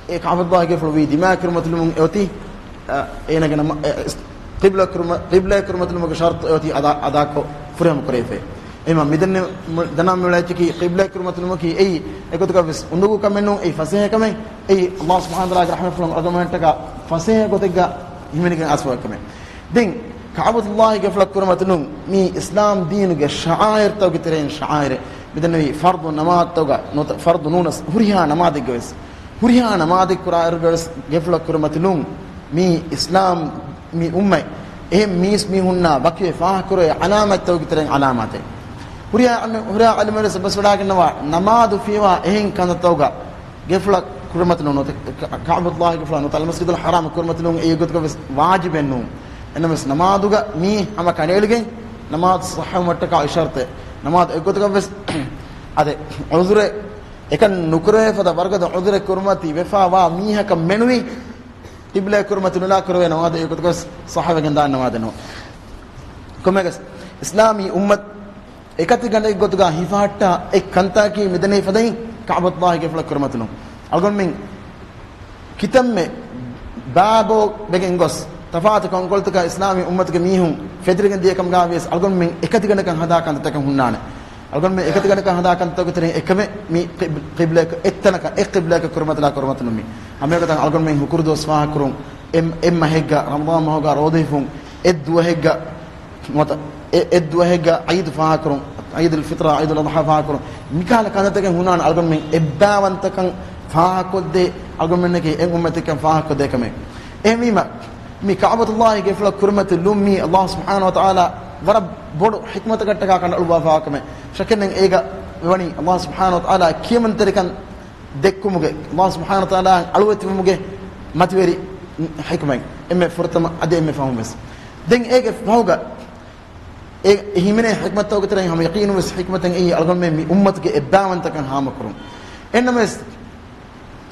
އެ ކައުބަތުﷲގެ ގެފުޅު ވީ ދިމާޔަށް ކުރިމަތިލުމުން އެ އޮތީ، އާ، އޭނަގެ ނަމާ-، އެ، އިސް-، ޤިބްލަ ކުރިމަ-، ޤިބްލަޔަށް ކުރިމަތިލުމުގެ ޝަރުޠު އެ އޮތީ އަދާ، އަދާކޮށް ފުރިހަމަ ކުރެވިފައި. އެހެންވީމަ މިދެންނެވި މު-، ދަންނަވަން މިއުޅޭ އެއްޗަކީ ޤިބްލަޔަށް ކުރިމަތިލުމަކީ އެއީ އެގޮތަކަށް ވެސް އުނދަގޫ ކަމެއް ނޫން، އެއީ ފަސޭހަ ކަމެއް. އެއީ ﷲ ސުބްޙާނަހޫ ވަތަޢާލާގެ ރަޙްމަތްފުޅުން އަޅުގަނޑުމެންނަށްޓަކާ ފަސޭހަ ގޮތެއްގަ ހިމެނިގެން އައިސްފަވާ ކަމެއް. ދެން ކައުބަތުﷲގެ ގެފުޅަށް ކުރިމަތިލުން މީ އިސްލާމް ދީނުގެ ޝަޢާއިރުތަކުގެ ތެރެއިން ޝަޢާއިރެއް. މިދެންނެވި ފަރްޟު ނަމާދުތަކުގަ ނުވަތަ ފަރްޟު ނޫނަސް ހުރިހާ ނަމާދެއްގަ ވެސް، ހުރިހާ ނަމާދެއް ކުރާއިރުގަ ވެސް ގެފުޅަށް ކުރިމަތިލުން މީ އިސްލާމް މި އުއްމަތް އެހެން މީސް މީހުންނާ ވަކިވެ ފާހަގަކުރެވޭ ޢަލާމާތްތަކުގެ ތެރެއިން ޢަލާމާތެއް. ހުރިހާ އަލި-، ހުރިހާ އަލިމުވެރިން އެބަސްވެވަޑައިގަންނަވާ ނަމާދު ފިޔަވާ އެހެން ކަންތައްތަކުގަ ގެފުޅަށް ކުރިމަތިލުން ނުވަތަ ކަ-، ކަޢުބަތުﷲގެ ގެފުޅަށް ނުވަތަ އަލްމަސްޖިދުލް ޙަރާމަށް ކުރިމަތިލުން އެއީ އެއްގޮތަކަށް ވެސް ވާޖިބެއް ނޫން. އެހެންނަމަވެސް ނަމާދުގަ މީ ހަމަ ކަނޑައެޅިގެން ނަމާދު ޞައްޙަވުމަށްޓަކާ އޮތް ޝަރުޠެއް. ނަމާދު އެއްގޮތަކަށް ވެސް އަދެ ޢުޛުރެއް އެކަން ނުކުރެވޭ ފަދަ ވަރުގަދަ ޢުޛުރެއް ކުރިމަތި ވެފަ ވާ މީހަކަށް މެނުވީ ޤިބްލަޔަށް ކުރިމަތި ނުލާ ކުރެވޭ ނަމާދު އެއްގޮތަކަށް ވެސް ޞައްޙަވެގެން ދާން ނަމާދެއް ނޫން. ކޮންމެއަކަސް އިސްލާމީ އުއްމަތް އެކަތިގަނޑެއް ގޮތުގަ ހިފަހައްޓާ އެއް ކަންތަކީ މިދެންނެވި ފަދައިން ކަޢުބަތުﷲގެ ގެފުޅަށް ކުރިމަތިލުން. އަޅުގަނޑުމެން ކިތަންމެ ބާބޯ ވެގެން ގޮސް، ތަފާތު ކަންކޮޅުތަކަށް އިސްލާމީ އުއްމަތުގެ މީހުން ފެތުރިގެން ދިޔަ ކަމުގަ ވިޔަސް، އަޅުގަނޑުމެން އެކަތިގަނޑަކަށް ހަދާ ކަންތައްތަކެއް ހުންނާނެ. އަޅުގަނޑުމެން އެކަތިގަނޑަކަށް ހަދާ ކަންތައްތަކުގެ ތެރެއިން އެއްކަމެއް މި ޤިބް-، ޤިބްލަޔަކަށް އެއްތަނަކަށް، އެއް ޤިބްލަޔަކަށް ކުރިމަތިލާ ކުރިމަތިލުން މި. ހަމައެގޮތަށް އަޅުގަނޑުމެން ހުކުރު ދުވަސް ފާހަގަކުރުން، އެއް، އެއް މަހެއްގަ ރަމަޟާން މަހުގަ ރޯދަ ހިފުން، އެއް ދުވަހެއްގަ ނުވަތަ އެ-، އެއްދުވަހެއްގަ ޢީދު ފާހަގަކުރުން، ޢީދުލް ފިޠްރާ، ޢީދުލް އަޟްޙާ ފާހަގަކުރުން، މިކަހަލަ ކަންތައްތަކެއް ހުންނާނެ އަޅުގަނޑުމެން އެއްބައިވަންތަކަން ފާހަގަކޮށްދޭ، އަޅުގަނޑުމެންނަކީ އެއް އުއްމަތެއްކަން ފާހަގަކޮށްދޭ ކަމެއް. އެހެންވީމަ، މި ކަޢުބަތުﷲގެ ގެފުޅަށް ކުރިމަތިލުން މީ ﷲ ސުބްޙާނަހޫ ވަތަޢާލާ ވަރަށް ބޮޑު ޙިކްމަތަކަށްޓަކާ ކަނޑައަޅުއްވާފަވާ ކަމެއް. ޝައްކެއް ނެތް އޭގަ ވަނީ ﷲ ސުބްޙާނަހޫ ވަތަޢާލާ ކިޔަމަންތެރިކަން ދެއްކުމުގެ، ﷲ ސުބްޙާނަހޫ ވަތަޢާލާ އަޅުވެތިވުމުގެ މަތިވެރި ޙިކުމަތް އެންމެ ފުރަތަމަ އަދި އެންމެ ފަހުން ވެސް. ދެން އޭގެ ފަހުގަ އެ ހިމެނޭ ޙިކުމަތްތަކުގެ ތެރެއިން ހަމަ ޔަޤީނުން ވެސް ޙިކުމަތެއް އެއީ އަޅުގަނޑުމެން މި އުއްމަތުގެ އެއްބައިވަންތަކަން ހާމަކުރުން. އެހެންނަމަވެސް،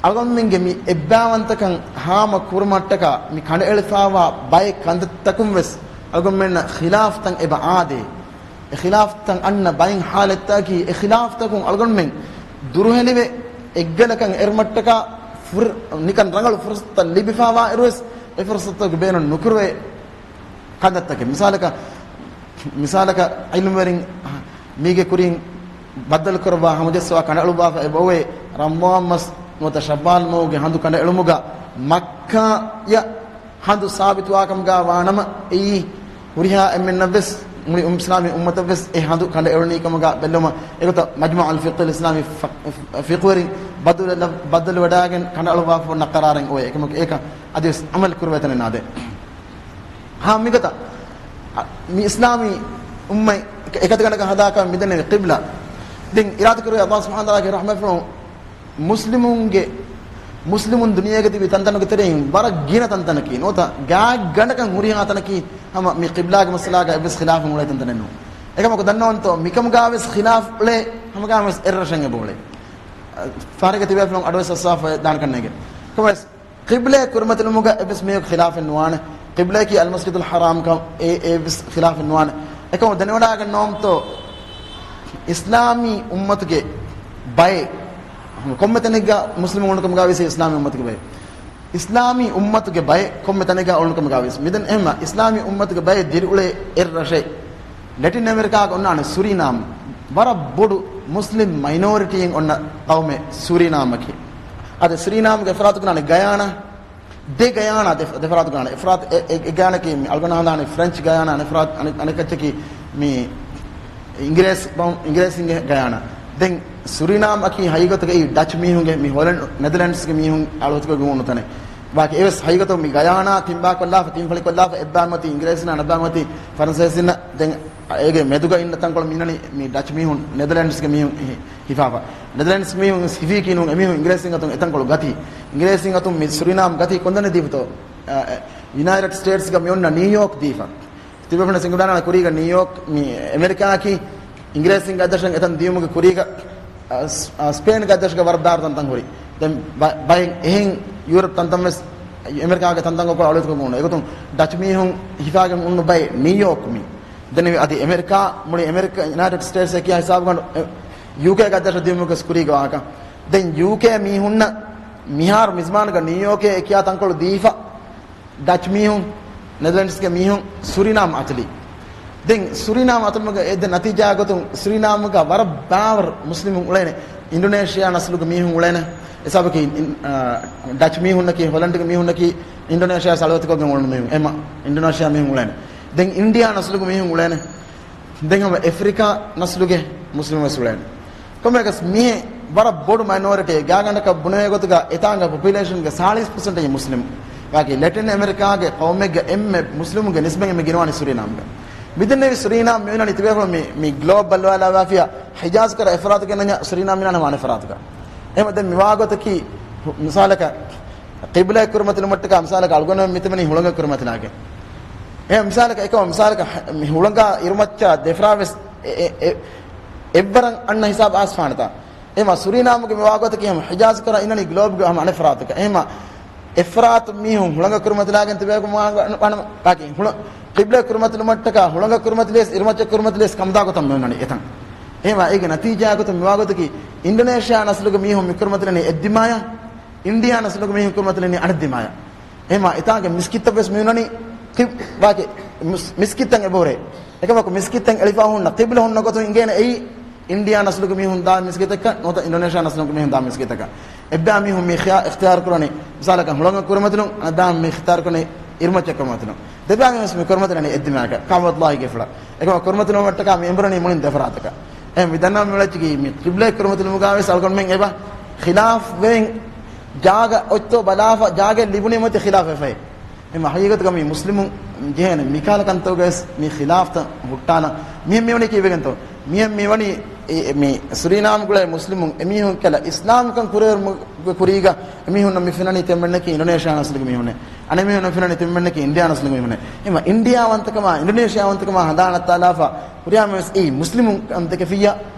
އަޅުގަނޑުމެންގެ މި އެއްބައިވަންތަކަން ހާމަ ކުރުމަށްޓަކާ މި ކަނޑައެޅިފައިވާ ބައެއް ކަންތައްތަކުން ވެސް އަޅުގަނޑުމެންނަށް ޚިލާފްތައް އެބަ އާދޭ. އެ ޚިލާފްތައް އަންނަ ބައެއް ޙާލަތްތަކީ، އެ ޚިލާފްތަކުން އަޅުގަނޑުމެން ދުރުހެލިވެ، އެއްގަނޑަކަށް އެރުމަށްޓަކާ ފުރ-، ނިކަން ރަނގަޅު ފުރުޞަތުތައް ލިބިފައިވާއިރުވެސް، އެ ފުރުޞަތުތަކުގެ ބޭނުން ނުކުރެވޭ ކަންތައްތަކެއް. މިސާލަކަށް، މިސާލަކަށް ޢިލްމުވެރިން މީގެ ކުރިން ބައްދަލުކުރައްވާ ހަމަޖައްސަވާ ކަނޑައަޅުއްވާފަ އެބައޮވޭ، ރަމަޟާން މަސް ނުވަތަ ޝައްވާލް މަހުގެ ހަނދު ކަނޑައެޅުމުގަ މައްކާޔަށް ހަނދު ސާބިތުވާކަމުގަ ވާނަމަ، އެއީ ހުރިހާ އެންމެންނަށްވެސް، މުޅި އު-، އިސްލާމީ އުއްމަތަށްވެސް އެ ހަނދު ކަނޑައެޅުނީ ކަމުގަ ބެއްލުމަށް، އެގޮތަށް މަޖްމަޢުލް ފިޤްހުލް އިސްލާމީ ފަ-، ފި-، ފިޤުހުވެރިން ބައްދަލު-، ބައްދަލުވެވަޑައިގެން ކަނޑައަޅުއްވާފަ އޮންނަ ޤަރާރެއް އޮވޭ. އެކަމަކު އޭކަ އަދިވެސް ޢަމަލު ކުރެވޭ ތަނެއް ނާދޭ. ހާ، މިގޮތަށް، އަ، މި އިސްލާމީ އުއްމަތް އެކަ-، އެކަތިގަނޑަކަށް ހަދާކަށް މިދެންނެވި ޤިބްލާ. ދެން އިރާދަކުރެވޭ ﷲ ސުބްޙާނަހޫ ވަތަޢާލާގެ ރަޙްމަތްފުޅުން މުސްލިމުންގެ، މުސްލިމުން ދުނިޔޭގަ ތިބި ތަންތަނުގެ ތެރެއިން ވަރަށް ގިނަ ތަންތަނަކީ، ނުވަތަ ގާތްގަނޑަކަށް ހުރިހާ ތަނަކީ ހަމަ މި ޤިބްލާގެ މައްސަލާގަ އެއްވެސް ޚިލާފެއް އުޅޭ ތަންތަނެއް ނޫން. އެކަމަކު ދަންނަވަންތޯ، މިކަމުގަ ވެސް ޚިލާފް އުޅޭ، ހަމަގަ ވެސް އެއްރަށެއް އެބައުޅޭ. ފާރިގަ ތިބޭފުޅުން އަޑުވެސް އައްސާފަ ދާނެ ކަންނޭނގެ. ކޮންމެސް ޤިބްލަޔަށް ކުރިމަތިލުމުގަ އެއްވެސް މީހަކު ޚިލާފެއް ނުވާނެ. ޤިބްލައަކީ އަލްމަސްޖިދުލް ޙަރާމްކަން އެ، އެއްވެސް ޚިލާފެއް ނުވާނެ. އެކަމަކު ދެނެވަޑައިގަންނަވަންތޯ، އިސްލާމީ އުއްމަތުގެ ބައެއް، ކޮންމެ ތަނެއްގަ މުސްލިމު އުޅުނުކަމުގަ ވެސް އިސްލާމީ އުއްމަތުގެ ބައެއް، އިސްލާމީ އުއްމަތުގެ ބައެއް ކޮންމެ ތަނެއްގަ އުޅުނުކަމުގަ ވެސް. މިދެން އެހެންމަ އިސްލާމީ އުއްމަތުގެ ބައެއް ދިރިއުޅޭ އެއް ރަށެއް. ލެޓިން އަމެރިކާގަ އޮންނާނެ ސުރީނާމް. ވަރަށް ބޮޑު މުސްލިމް މައިނޯރިޓީއެއް އޮންނަ ޤައުމެއް ސުރީނާމަކީ. އަދި ސުރީނާމްގެ އެފްރާތު ގަންނާނެ ގަޔާނާ. ދެ ގަޔާނާ ދެ، ދެފަރާތު ގަންނާނެ. އެފްރާތު އެ، އެ، އެ ގަޔާނަކީ މި އަޅުގަނޑު ހަނދާނީ ފްރެންޗް ގަޔާނާ، އަނެއް ފަރާތު، އަނެއް، އަނެއް ކައްޗަކީ މި އިނގިރޭސި ބަހުން، އިނގިރޭސިންގެ ގަޔާނާ. ދެން ސުރީނާމް އަކީ ހަގީގަތުގައި ޑަޗް މީހުންގެ، މި ހޮލެންޑް، ނެދަލެންޑްސްގެ މީހުން އަޅުވަތިކޮށްގެން އުންނަ ތަނެއް. ވާކި އެވެސް ހަގީގަތު މި ގަޔާނާ ތިންބާ ކޮށްލާފަ، ތިން ފަޅި ކޮށްލާފަ، އެއްބާ މަތި އިނގިރޭސިންނާ، ނަބާ މަތި ފަރަންސޭސިންނާ. ދެން އޭގެ މެދުގަ އިންނަ ތަންކޮޅު މިންނަނީ މި ޑަޗް މީހުން، ނެދަލެންޑްސްގެ މީހުން ހި، ހިފާފަ. ނެދަލެންޑްސް މީހުން ހިފީކީ ނޫން، އެމީހުން އިނގިރޭސިން އަތުން އެތަންކޮޅު ގަތީ. އިނގިރޭސިން އަތުން މި ސުރީނާމް ގަތީ ކޮންދަނެ ދީފަތޯ؟ އަ، އެ، ޔުނައިޓެޑް ސްޓޭޓްސްގަ މި އޮންނަ ނިއުޔޯކް ދީފަ. ތިބޭފުޅުން ސިނގުޑާނާ ކުރީގަ ނިއުޔޯކް މި އެމެރިކާއަކީ އިނގިރޭސިންގެ އަތްދަށަށް އެތަން ދިޔުމުގެ ކުރީގަ، އަ، ސް، އަ، ސްޕޭންގެ އަތްދަށުގަ ވަރަށް ބާރު ތަންތަން ހުރި. ދެން ބަ، ބައެއް އެހެން ޔޫރަޕް ތަންތަން ވެސް އެމެރިކާގެ ތަންތަން ގޮތަކޮޅު އަޅުވަތިކޮށް އުންނަ. އެގޮތުން ޑަޗް މީހުން ހިފާގެން އުންނަ ބައެއް ނިއުޔޯކް މި. ދެން އަދި އެމެރިކާ، މުޅި އެމެރިކާ، ޔުނައިޓެޑް ސްޓޭޓްސް އެ ކިޔާ ހިސާބުގަނޑު، އެ، ޔޫކޭގެ އަތްދަށަށް ދިޔުމުގެ ކުރީގެ ވާހަކަ. ދެން ޔޫކޭ މީހުންނަށް މިހާރު މިޒްމާނުގަ ނިއުޔޯކޭ އެ ކިޔާ ތަންކޮޅު ދީފަ، ޑަޗް މީހުން، ނެދަލެންޑްސްގެ މީހުން ސުރިނާމް އަތުލީ. ދެން ސުރިނާމް އަތުލުމުގެ އެ ދެ ނަތީޖާ ގޮތުން ސުރިނާމްގަ ވަރަށް ބާވަރު މުސްލިމުން އުޅޭނެ. އިންޑޮނޭޝިއާ ނަސްލުގެ މީހުން އުޅޭނެ. އެ ސަބަކީ އިން، އާ، ޑަޗް މީހުންނަކީ، ހޮލަންޑްގެ މީހުންނަކީ، އިންޑޮނޭޝިއާ ސަޅުވަތިކޮށްގެން އުޅުނު މީހުން. އެމަ އިންޑޮނޭޝިއާ މީހުން އުޅޭނެ. ދެން އިންޑިއާ ނަސްލުގެ މީހުން އުޅޭނެ. ދެން ހަމަ އެފްރިކާ ނަސްލުގެ މުސްލިމުން ވެސް އުޅޭނެ. ކޮންމެއަކަސް މިހެން ވަރަށް ބޮޑު މައިނޯރިޓީ، ގާގަނޑަކަށް ބުނެވޭ ގޮތުގަ އެތާނގަ ޕޮޕިއުލޭޝަންގެ ސާޅީސް ޕަސެންޓެއް މުސްލިމު. ވާގި ލެޓިން އެމެރިކާގެ ޤައުމެއްގެ އެންމެ މުސްލިމުންގެ ނިސްބަތް އެންމެ ގިނަވާނީ ސުރީނާމްގަ. މިދެންނެވި ސުރީނާމް މިއޮންނަނީ ތިބޭފުޅުން މި، މި ގްލޯބް ބައްލަވާލާފިޔާ ހިޖާޒް ކަރަ އެފްރާތު ގެންނަންޏާ ސުރީނާމް މިނާނެ ވާނެ ފަރާތުގަ. އެހެމަ ދެން މިވާގޮތަކީ މިސާލަކަށް ޤިބްލައެއް ކުރިމަތިލުމަށްޓަކާ މިސާލަކަށް އަޅުގަނޑު މިތަނީ ހުޅަނގަށް ކުރިމަތިލާގެން. އެ މިސާލަކަށް އެކަމަ މިސާލަކަށް މި ހުޅަނގާ އިރުމައްޗާ ދެފަރާ ވެސް އެ، އެ، އެ، އެއްވަރަށް އަންނަ ހިސާބު އާސްފާނެތާ. އެހެމަ ސުރީނާމުގެ މިވާގޮތަކީ ހަމަ ހިޖާޒް ކަރަ އިންނަނީ ގްލޯބްގެ ހަމަ އަނެއް ފަރާތަކަށް. އެހެމަ އެފްރާތު މީހުން ހުޅަނގަށް ކުރިމަތިލާގެން ތިބޭކަމު ވާ، ވާނަމަ، ބާކީ ހުޅަ، ޤިބްލަ ކުރިމަތިލުމަށްޓަކާ ހުޅަނގަށް ކުރިމަތިލިޔަސް އިރުމައްޗަށް ކުރިމަތިލިޔަސް ކަމުދާ ގޮތަށް މިއޮންނަނީ އެތަން. އެހެމަ އޭގެ ނަތީޖާ ގޮތުން މިވާގޮތަކީ އިންޑޮނޭޝިއާ ނަސްލުގެ މީހުން މިކުރިމަތިލަނީ އެއްދިމާޔަށް، އިންޑިއާ ނަސްލުގެ މީހުން ކުރިމަތިލަނީ އަނެއްދިމާޔަށް. އެހެމަ އެތާނގެ މިސްކިތްތައް ވެސް މިއޮންނަނީ ޤިބް، ބާކީ މިސް، މިސްކިތްތައް އެބަހުރޭ. އެކަމަކު މިސްކިތްތައް އެޅިފަ ހުންނަ ޤިބްލަ ހުންނަ ގޮތުން އިނގޭނެ އެއީ އިންޑިއާ ނަސްލުގެ މީހުން ދާ މިސްކިތަކަށް ނުވަތަ އިންޑޮނޭޝިއާ ނަސްލުގެ މީހުން ދާ މިސްކިތަކަށް. އެއްބައި މީހުން މި ޚިޔާ، އިޚްތިޔާރު ކުރަނީ މިސާލަކަށް ހުޅަނގަށް ކުރިމަތިލުން، އަނެއްބައި މީހުން މި އިޚްތިޔާރު ކުރަނީ އިރުމައްޗަށް ކުރިމަތިލުން. ދެބައިމީހުން ވެސް މި ކުރިމަތިލަނީ އެއްދިމާޔަކަށް. ކައުބަތުﷲގެ ފުޅަށް. އެކަމަ ކުރިމަތިލުމަށްޓަކާ މި އެނބުރަނީ މުޅިން ދެފަރާތަކަށް. އެހެން މި ދަންނަވަން މިއުޅެއްޗަކީ މި ޤިބްލައެއް ކުރިމަތިލުމުގަ ވެސް އަޅުގަނޑުމެން އެބަ ޚިލާފްވެއިން ޖާގަ އޮތްތޯ ބަލާފަ، ޖާގައެއް ލިބުނީމަތި ޚިލާފްވެފައި. އެމަ ހަގީގަތުގަ މި މުސްލިމުން ޖެހޭނެ މިކަހަލަ ކަންތަކުގަވެސް މި ޚިލާފްތައް ހުއްޓާލަން. މިހެން މިވަނީ ކީއްވެގެންތޯ؟ މިހެން މިވަނީ އެ، މި ސުރީނާމްގުޅޭ މުސްލިމުން އެމީހުން ކަލަ އިސްލާމްކަން ކުރެވުމުގެ ކުރީގަ އެމީހުންނަށް މި ފެންނަނީ ތިމަންނަކީ އިންޑޮނޭޝިއާ ނަސްލުގެ މީހުންނޭ. އަނެއް މީހުންނަށް ފެންނަނީ ތިމަންނަކީ އިންޑިއާ ނަސްލުގެ މީހުންނޭ. އެމަ އިންޑިއާ ވަންތަކަމާ އިންޑޮނޭޝިއާ ވަންތަކަމާ ހަނދާނަށް އަތާލާފަ ހުރިހާ މީހުން ވެސް އެއީ މުސްލިމުން ކަން ދެކެފިއްޔާ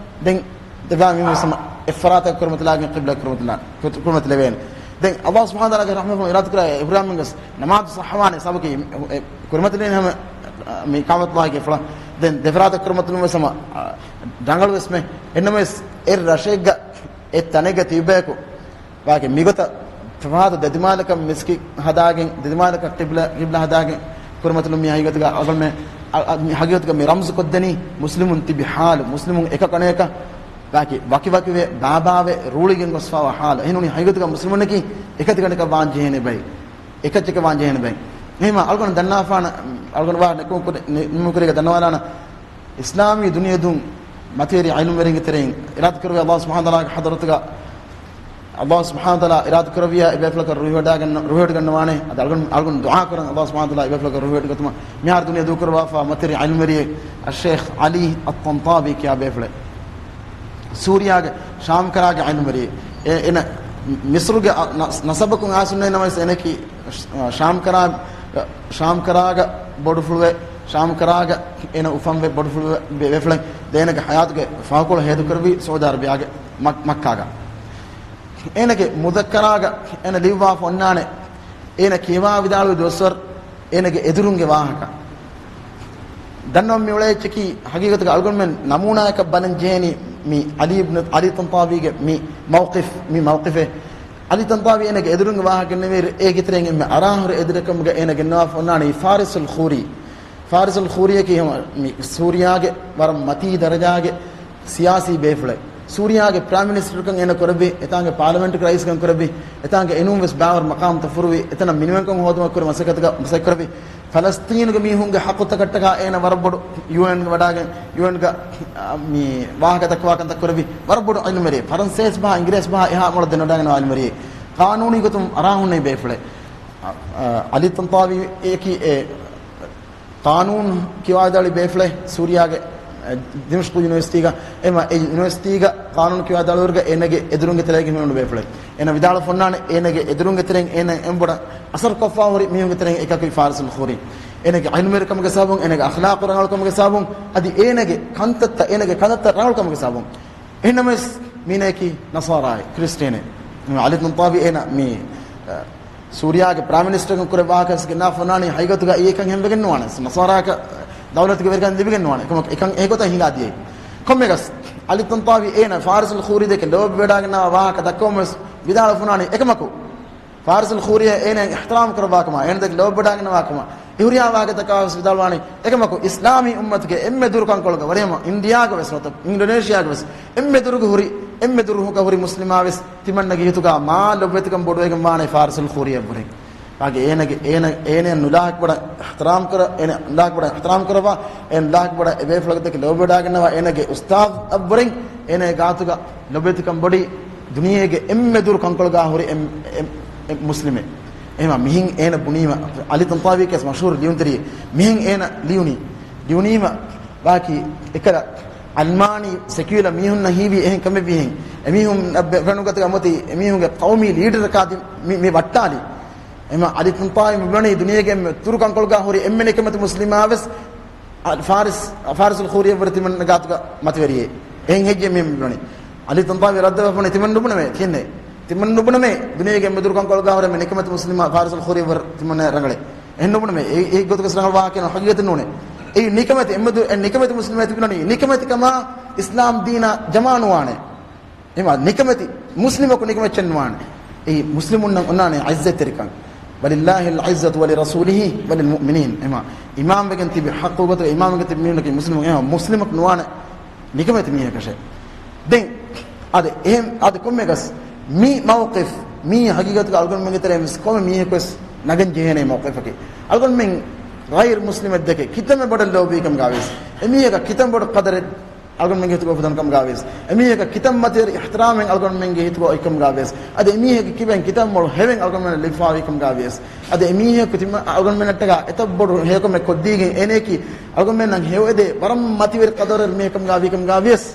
ދެން ދެބާ މީހުން ވެސް ހަމަ އެއްފަރާތަކަށް ކުރިމަތިލާގެން ޤިބްލަ ކުރިމަތިލާ، ކު، ކުރިމަތިލެވޭނެ. ދެން ﷲ ސުބްޙާނަހޫ ވަތަޢާލާގެ ރަޙްމަތުން އިރާދަކުރާ އެ ހުރިހާ މީހުން ވެސް ނަމާދު ޞައްޙަވާނެ ސަބަބަކީ އެ ކުރިމަތިލެވޭނެ ހަމަ މި ކައުބަތުﷲގެ ފުޅަށް. ދެން ދެފަރާތަކަށް ކުރިމަތިލުން ވެސް ހަމަ ރަނގަޅު ވެސްމެ. އެންނަމަވެސް އެއް ރަށެއްގަ އެއް ތަނެއްގަ ތިއުބަޔަކު ވާގެ މިގޮތަށް ފަހާތު ދެދިމާލަކަށް މިސްކިތް ހަދާގެން، ދެދިމާލަކަށް ޤިބްލަ، ޤިބްލަ ހަދާގެން ކުރިމަތިލުން މި ހަގީގަތުގަ އަޅުގަނޑުމެން، އަ، އަ، މި ހަގީގަތުގަ މި ރަމްޒު ކޮށްދެނީ މުސްލިމުން ތިބި ޙާލު، މުސްލިމުން އެކަކަނޭކަ ވާކި ވަކިވަކިވެ، ބާބާވެ، ރޫޅިގެން ގޮސްފާވާ ޙާލު. އެހެން ނޫނީ ހަގީގަތުގަ މުސްލިމުންނަކީ އެކަތިގަނޑަކަށް ވާން ޖެހޭނެ ބައެއް، އެކައްޗަކަށް ވާން ޖެހޭނެ ބައެއް. އެހެމަ އަޅުގަނޑު ދަންނާފާނަ، އަޅުގަނޑު ވާ ނެކުމު ކުރި، ނި، ނިމުމު ކުރީގަ ދަންނަވާލާނަ، އިސްލާމީ ދުނިޔެދުން މަތިވެރި ޢިލްމުވެރިންގެ ތެރެއިން އިރާދަކުރެއްވިޔާ ﷲ ސުބްޙާނަހޫ ވަތަޢާލާގެ ޙަޟްރަތުގަ، ﷲ ސުބްޙާނަހޫ ވަތަޢާލާ އިރާދަކުރެއްވިޔާ އެބޭފުޅަކަށް ރުހިވަޑައިގަންނަ، ރުހިވަޑައިގަންނަވާނެ. އަދި އަޅުގަނޑު، އަޅުގަނޑު ދުޢާ ކުރަން ﷲ ސުބްޙާނަހޫ ވަތަޢާލާ އެބޭފުޅަކަށް ރުހިވަޑައިގަތުމަށް. މިހާރު ދުނިޔެ ދޫކުރައްވާފާ މަތިވެރި ޢިލްމުވެރިއެއް އައްޝޭޚް ޢަލީ އައްޠަންޠާބީ ކިޔާ ބޭފުޅެއް. ސޫރިޔާގެ ޝާމްކަރާގެ ޢިލްމުވެރިއެއް. އެ، އޭނަ މިޞްރުގެ އަ، ނަ، ނަސަބަކުން އައިސް ހުންނަ ނަމަވެސް އޭނައަކީ ޝާމްކަރާ، ޝާމްކަރާގަ ބޮޑުފުޅުވެ، ޝާމްކަރާގަ އޭނަ އުފަންވެ ބޮޑުފުޅުވެ، ވެ، ވެފުޅެއް. ދެން އޭނަގެ ޙަޔާތުގެ ފަހުކޮޅު ހޭދަކުރެއްވީ ސައޫދީ ޢަރަބިއްޔާގެ މަ، މައްކާގަ. އޭނަގެ މުޒައްކަރާގަ އޭނަ ލިޔުއްވާފަ އޮންނާނެ، އޭނަ ކިޔަވާ ވިދާޅުވި ދުވަސްވަރު އޭނަގެ އެދުރުންގެ ވާހަކަ. ދަންނަވަން މި އުޅޭ އެއްޗަކީ، ހަގީގަތުގަ އަޅުގަނޑުމެން ނަމޫނާއަކަށް ބަލަން ޖެހޭނީ މި ޢަލީ އިބްނު، ޢަލީ ތަންޠާވީގެ މި މައުޤިފް، މި މައުޤިފެއް. ޢަލީ ތަންޠާވީ އޭނަގެ އެދުރުންގެ ވާހަކަ ގެންނެވިއިރު، އޭގެ ތެރެއިން އެންމެ އަރާހުރި އެދުރެއް ކަމުގަ އޭނަ ގެންނަވާފަ އޮންނާނީ ފާރިސުލް ޚޫރީ. ފާރިސުލް ޚޫރީއަކީ ހަމަ މި ސޫރިޔާގެ ވަރަށް މަތީ ދަރަޖާގެ ސިޔާސީ ބޭފުޅެއް. ސޫރިޔާގެ ޕްރައިމް މިނިސްޓަރުކަން އޭނަ ކުރެއްވި، އެތާނގެ ޕާލަމެންޓްގެ ރައީސްކަން ކުރެއްވި، އެތާނގެ އިނޫން ވެސް ބާވަރު މަޤާމްތައް ފުރުވި، އެތަނަށް މިނިވަންކަން ހޯދުމަށް ކުރި މަސައްކަތުގަ މަސައްކަތް ކުރެއްވި. ފަލަސްޠީނުގެ މީހުންގެ ޙައްޤުތަކަށްޓަކާ އޭނަ ވަރަށް ބޮޑު ޔޫއެންގެ ވަޑާގެން، ޔޫއެންގަ، އާ، މި ވާހަކަ ދައްކަވާކަންތައް ކުރެއްވި. ވަރަށް ބޮޑު ޢިލްމުވެރިއެއް. ފަރަންސޭސް ބަހާ، އިނގިރޭސި ބަހާ އެހާ މޮޅަށް ދެނެވަޑައިގަންނަވާ ޢިލްމުވެރިއެއް. ޤާނޫނީ ގޮތުން އަރާހުންނެވި ބޭފުޅެއް. އަ، އަ، ޢަލީ ތަންޠާވީއަކީ އެ ޤާނޫނު ކިޔަވާދާޅި ބޭފުޅެއް. ސޫރިޔާގެ، އެ، ދިމަޝްޤު ޔުނިވަރސިޓީގަ، އެމަ އެ ޔުނިވަރސިޓީގަ ޤާނޫނު ކިޔަވާދާޅުވަރުގަ އޭނަގެ އެދުރުންގެ ތެރޭގަ ހިމެނުނު ބޭފުޅެއް. އޭނަ ވިދާޅުވެފަ އޮންނާނެ، އޭނަގެ އެދުރުންގެ ތެރެއިން އޭނަ އެން ބޮޑަށް އަސަރުކޮށްފާ ހުރި މީހުންގެ ތެރެއިން އެކަކު ފާރިސުލް ޚޫރީ. އޭނަގެ ޢިލްމުވެރިކަމުގެ ސަބަބުން، އޭނަގެ އަޚްލާޤު ރަނގަޅުކަމުގެ ސަބަބުން، އަދި އޭނަގެ ކަންތައްތައް، އޭނަގެ ކަންތައްތައް ރަނގަޅުކަމުގެ ސަބަބުން. އެހެންނަމަވެސް މީނައަކީ ނަޞާރާއެއް، ކްރިސްޓިއަނެއް. ޢަލީ ތަންޠާވީ އޭނަ މި، އަ، ސޫރިޔާގެ ޕްރައިމް މިނިސްޓަރުން ކުރެ ވާހަކަ ވެސް ގެންނާފަ އޮންނާނީ ހަގީގަތުގަ އެކަން ހެންވެގެން ނުވާނެ. ނަޞާރާއަކަށް ދައުލަތުގެ ވެރިކަން ލިބިގެން ނުވާނެ. އެކަމަކު އެކަން އެ ގޮތަށް ހިނގާ ދިޔައީ. ކޮންމެއަކަސް، ޢަލީ ތަންޠާވީ އޭނަ ފާރިސުލް ޚޫރީ ދެކެ ލޯބިވެވަޑައިގަންނަވާ ވާހަކަ ދައްކަވަމުން ވެސް ވިދާޅުވެފަ އޮންނާނީ އެކަމަކު، ފާރިސުލް ޚޫރީއަށް އޭނަ އިޙްތިރާމް ކުރައްވާކަމަށް، އޭނަ ދެކެ ލޯބިވެވަޑައިގަންނަވާކަމަށް، އެ ހުރިހާ ވާހަކަތަކާ ވެސް ވިދާޅުވާނީ އެކަމަކު، އިސްލާމީ އުއްމަތުގެ އެންމެ ދުރު ކަންކޮޅުގަ ވަރިހަމަ އިންޑިޔާގަ ވެސް ނުވަތަ އިންޑޮނޭޝިޔާގަ ވެސް އެންމެ ދުރުގަ ހުރި، އެންމެ ދުރުގަ ހުރި މުސްލިމާ ވެސް ތިމަންނަގެ ހިތުގަ މާ ލޮބުވެތިކަން ބޮޑުވެގެން ވާނެ ފާރިސުލް ޚޫރީއަށްވުރެ. އާގެ އޭނަގެ، އޭނަ، އޭނައަށް ނުލާހިކު ބޮޑަށް އިޙްތިރާމް ކުރ-، އޭނަ ނުލާހިކު ބޮޑަށް އިޙްތިރާމް ކުރައްވާ، އޭނަ ނުލާހިކު ބޮޑަށް އެ ބޭފުޅަކަށް ދެކެ ލޯބިވެވަޑައިގަންނަވާ، އޭނަގެ އުސްތާޛް އަށްވުރެން އޭނަގެ ގާތުގަ ލޮބުވެތިކަން ބޮޑީ ދުނިޔޭގެ އެންމެ ދުރު ކަންކޮޅުގަ ހުރި އެން-، އެން-، އެން މުސްލިމެއް. އެހެންވީމަ މިހެން އޭނަ ބުނީމަ، ޢަލީ ތަންޠާވީ ކޭސް މަޝްހޫރު ލިޔުންތެރިއެއް. މިހެން އޭނަ ލިޔުނީ. ލިޔުނީމަ ވާކީ އެކަލަ ޢަލްމާނީ ސެކިއުލަ މީހުންނަށް ހީވީ އެހެން ކަމެއްވީހެން. އެމީހުން ބެ-، ބެނުގަތުގަ މޮތީ އެމީހުންގެ ޤައުމީ ލީޑަރަކާ ދި-، މި-، މި ވައްޓާލީ. އެހެންވީމަ ޢަލީ ތަންޠާވީ މި ބުނަނީ ދުނިޔޭގެ އެންމެ ދުރު ކަންކޮޅުގަ ހުރި އެންމެ ނިކަމެތި މުސްލިމާ ވެސް އަ-، ފާރިސް، ފާރިސުލް ޚޫރީއަށްވުރެ ތިމަންނަ ގާތުގަ މަތިވެރިއޭ. އެހެން ހެއްޔޭ މި ބުނަނީ. ޢަލީ ތަންޠާވީ ރައްދުވެފަ ބުނަނީ ތިމަން ނުބުނަމޭ ކިޔެންނޭ. ތިމަން ނުބުނަމޭ ދުނިޔޭގެ އެންމެ ދުރު ކަންކޮޅުގަ ހުރި އެންމެ ނިކަމެތި މުސްލިމާ ފާރިސުލް ޚޫރީއަށްވުރެ ތިމަންނަ ރަނގަޅޭ. އެހެން ނުބުނަމޭ. އެ-، އެ ގޮތުގަސް ރަނގަޅު ވާހަކައެއް ނޫނޭ. އެއީ ނިކަމެތި އެންމެ ދު-، އެ ނިކަމެތި މުސްލިމާ ތިބުނަނީ. ނިކަމެތިކަމާ އިސްލާމް ދީނާ ޖަމާ ނުވާނެ. އެހެންވީމަ ނިކަމެތި މުސްލިމަކު ނިކަމެއްޗެއް ނުވާނެ. އެއީ މުސްލިމުންނަށް އޮންނާނެ ޢިއްޒަތްތެރިކަން. ولله العزة ولرسوله وللمؤمنين. އެހެންވީމަ އީމާންވެގެން ތިބި ޙައްޤު ގޮތުގަ އީމާންވެގެން ތިބި މީހުންނަކީ މުސްލިމު، އެހެންވީމަ މުސްލިމަކު ނުވާނެ ނިކަމެތި މީހަކަށެއް. ދެން އާދެ، އެހެން އާދެ، ކޮންމެއަކަސް މި މައުޤިފް، މީ ހަގީގަތުގަ އަޅުގަނޑުމެންގެ ތެރެއިން ވެސް ކޮންމެ މީހަކު ވެސް ނަގަން ޖެހޭނެ މައުޤިފަކީ. އަޅުގަނޑުމެން ޣައިރު މުސްލިމެއް ދެކެ ކިތަންމެ ބޮޑަށް ލޯބިވީ ކަމުގަ ވިޔަސް، އެމީހަކަށް ކިތަން ބޮޑު ޤަދަރެއް އަޅުގަނޑުމެންގެ ހިތުގަ އުފުދަން ކަމުގަ ވިޔަސް، އެމީހަކަށް ކިތަން މަތިވެރި އިޙްތިރާމެއް އަޅުގަނޑުމެންގެ ހިތުގަ އޮތް ކަމުގަ ވިޔަސް، އަދި އެމީހަކު ކިބައިން ކިތަން މޮޅު ހެވެއް އަޅުގަނޑުމެންނަށް ލިބިފާވީ ކަމުގަ ވިޔަސް، އަދި އެމީހަކު ތިމަ-، އަޅުގަނޑުމެންނަށްޓަކާ އެތައް ބޮޑު ހެޔޮކަމެއް ކޮށްދީގެން އޭނައަކީ އަޅުގަނޑުމެންނަށް ހެޔޮއެދޭ ވަރަށް މަތިވެރި ޤަދަރުވެރި މީހެއް ކަމުގަ ވީ ކަމުގަ ވިޔަސް،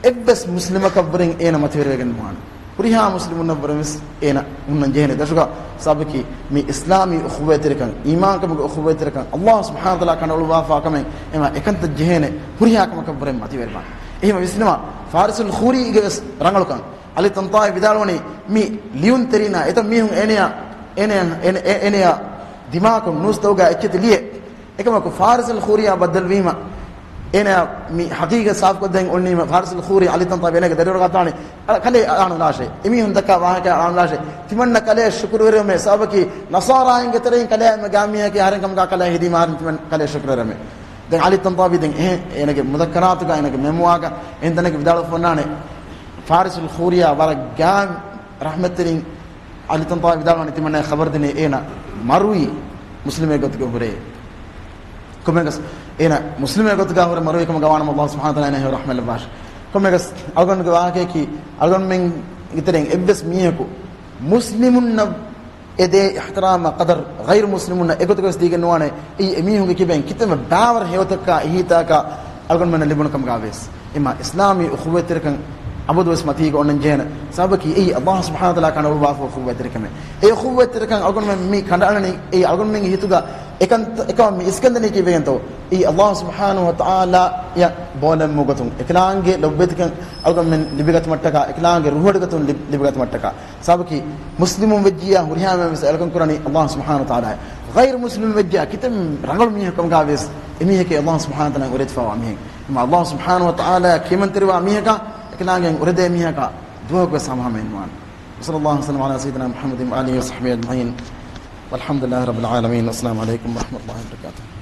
އެއްވެސް މުސްލިމަކަށްވުރެން އޭނަ މަތިވެރިވެގެން ނުވާނެ. ހުރިހާ މުސްލިމުންނަށްވުރެން ވެސް އޭނަ ހުންނަން ޖެހޭނެ ދަށުގަ. ސަބަބަކީ މި އިސްލާމީ އުޚުވަތްތެރިކަން، އީމާންކަމުގެ އުޚުވަތްތެރިކަން، ﷲ ސުބްޙާނަހޫ ވަތަޢާލާ ކަނޑައަޅުއްވާފާ ކަމެއް. އެހެންވީމަ އެކަންތައް ޖެހޭނެ ހުރިހާ ކަމަކަށްވުރެން މަތިވެރިވާނެ. އެހެންވީމަ ވިސްނުމަށް ފާރިސުލް ޚޫރީގެ ވެސް ރަނގަޅުކަން. ޢަލީ ތަންޠާވީ ވިދާޅުވަނީ މި ލިޔުންތެރީންނާ އެތައް މީހުން އޭނަޔާ، އޭނަޔާ، އޭނަ-، އޭ-، އޭނަޔާ ދިމާކޮށް ނޫސްތަކުގަ އެއްޗެތި ލިޔެ. އެކަމަކު ފާރިސުލް ޚޫރީއާ ބައްދަލުވީމަ، އޭނަޔާ މި ޙަޤީޤަތް ސާފުކޮށްދޭން އުޅުނީމަ، ފާރިސުލް ޚޫރީ ޢަލީ ތަންޠާވީ އޭނަގެ ދަރިވަރުގަ އަޅާނެ، އަޅަ-، ކަލޭ އަޅާނުލާށޭ. އެމީހުން ދައްކާ ވާހަކަ އަޅާނުލާށޭ. ތިމަންނަ ކަލޭ ޝުކުރުވެރިވުމޭ. ސަބަބަކީ ނަޞާރާއިންގެ ތެރެއިން ކަލޭ އެންމެ ގާތްމީހަކީ އަހަރެން ކަމުގަ ކަލޭ ހެދީމަ އަހަރެން ތިމަން ކަލޭ ޝުކުރުވެރިވުމޭ. ދެން ޢަލީ ތަންޠާވީ ދެން އެހެން އޭނަގެ މުޛައްކަރާތުގަ އޭނަގެ މެމުއާގަ އެހެން ތަނަކަށް ވިދާޅުވެފަ އޮންނާނެ، ފާރިސުލް ޚޫރީއާ ވަރަށް ގާތް ރަޙްމަތްތެރިން ޢަލީ ތަންޠާވީ ވިދާޅުވަނީ ތިމަންނަ ޚަބަރު ދިނީ އޭނަ މަރުވީ މުސްލިމެއް ގޮތުގަ ހުރޭ. ކޮންމެއަކަސް އޭނަ މުސްލިމެއް ގޮތުގަ ހުރެ މަރުވީ ކަމުގަ ވާނަމަ، ﷲ ސުބްޙާނަހޫ ވަތަޢާލާ އޭނަ ރަޙްމަތް ލައްވާށި. ކޮންމެއަކަސް އަޅުގަނޑުގެ ވާހަކަޔަކީ، އަޅުގަނޑުމެންގެ ތެރެއިން އެއްވެސް މީހަކު މުސްލިމުންނަށް އެދޭ އިޙްތިރާމާ ޤަދަރު ޣައިރު މުސްލިމުންނަށް އެގޮތުގަވެސް ދީގެން ނުވާނެ. އެއީ އެމީހުންގެ ކިބައިން ކިތަންމެ ބާވަރު ހެޔޮތަކާ އެހީތަކާ އަޅުގަނޑުމެންނަށް ލިބުނު ކަމުގަވެސް. އެމާ އިސްލާމީ އުޚުވަތްތެރިކަން އަބަދުވެސް މަތީގަ އޮންނަން ޖެހޭނެ. ސަބަބަކީ އެއީ ﷲ ސުބްޙާނަހޫ ވަތަޢާލާ ކަނޑައަޅުއްވާފަ އުޚުވަތްތެރިކަމެއް. އެ އުޚުވަތްތެރިކަން އަޅުގަނޑުމެން މި ކަނޑައަޅަނީ އެއީ އަޅުގަނޑުމެންގެ ހިތުގަ އެކަން، އެކަމަށް މި އިސްކަންދަނީ ކީއްވެގެންތޯ؟ އެއީ ﷲ ސުބްޙާނަހޫ ވަތަޢާލާއަށް ބޯލަން މުގަތުން، އެކަލާނގެ ލޮބުވެތިކަން އަޅުގަނޑުމެން ލިބިގަތުމަށްޓަކާ، އެކަލާނގެ ރުހަޑުގަތުން ލިބި-، ލިބިގަތުމަށްޓަކާ. ސަބަބަކީ މުސްލިމުން ވެއްޖިއްޔާ ހުރިހާ މީހުން ވެސް އެޅުކަން ކުރަނީ ﷲ ސުބްޙާނަހޫ ވަތަޢާލާއަށް. ޣައިރު މުސްލިމް ވެއްޖެއްޔާ ކިތަންމެ ރަނގަޅު މީހަކު ކަމުގައި ވިޔަސް، އެމީހަކީ ﷲ ސުބްޙާނަހޫ ވަތަޢާލާ ކިޔަމަންތެރިވާ މީހެއް. އެމަ ﷲ ސުބްޙާނަހޫ ވަތަޢާލާ ކިޔަމަންތެރިވާ މީހަކާ އެކަލާނގެ އުރެދޭ މީހަކާ ދުވަހަކު ވެސް ހަމަހަމައެއް ނުވާނެ. وصلى الله وسلم على سيدنا محمد وآله وصحبه أجمعين. والحمد لله رب العالمين. والسلام عليكم ورحمة الله وبركاته.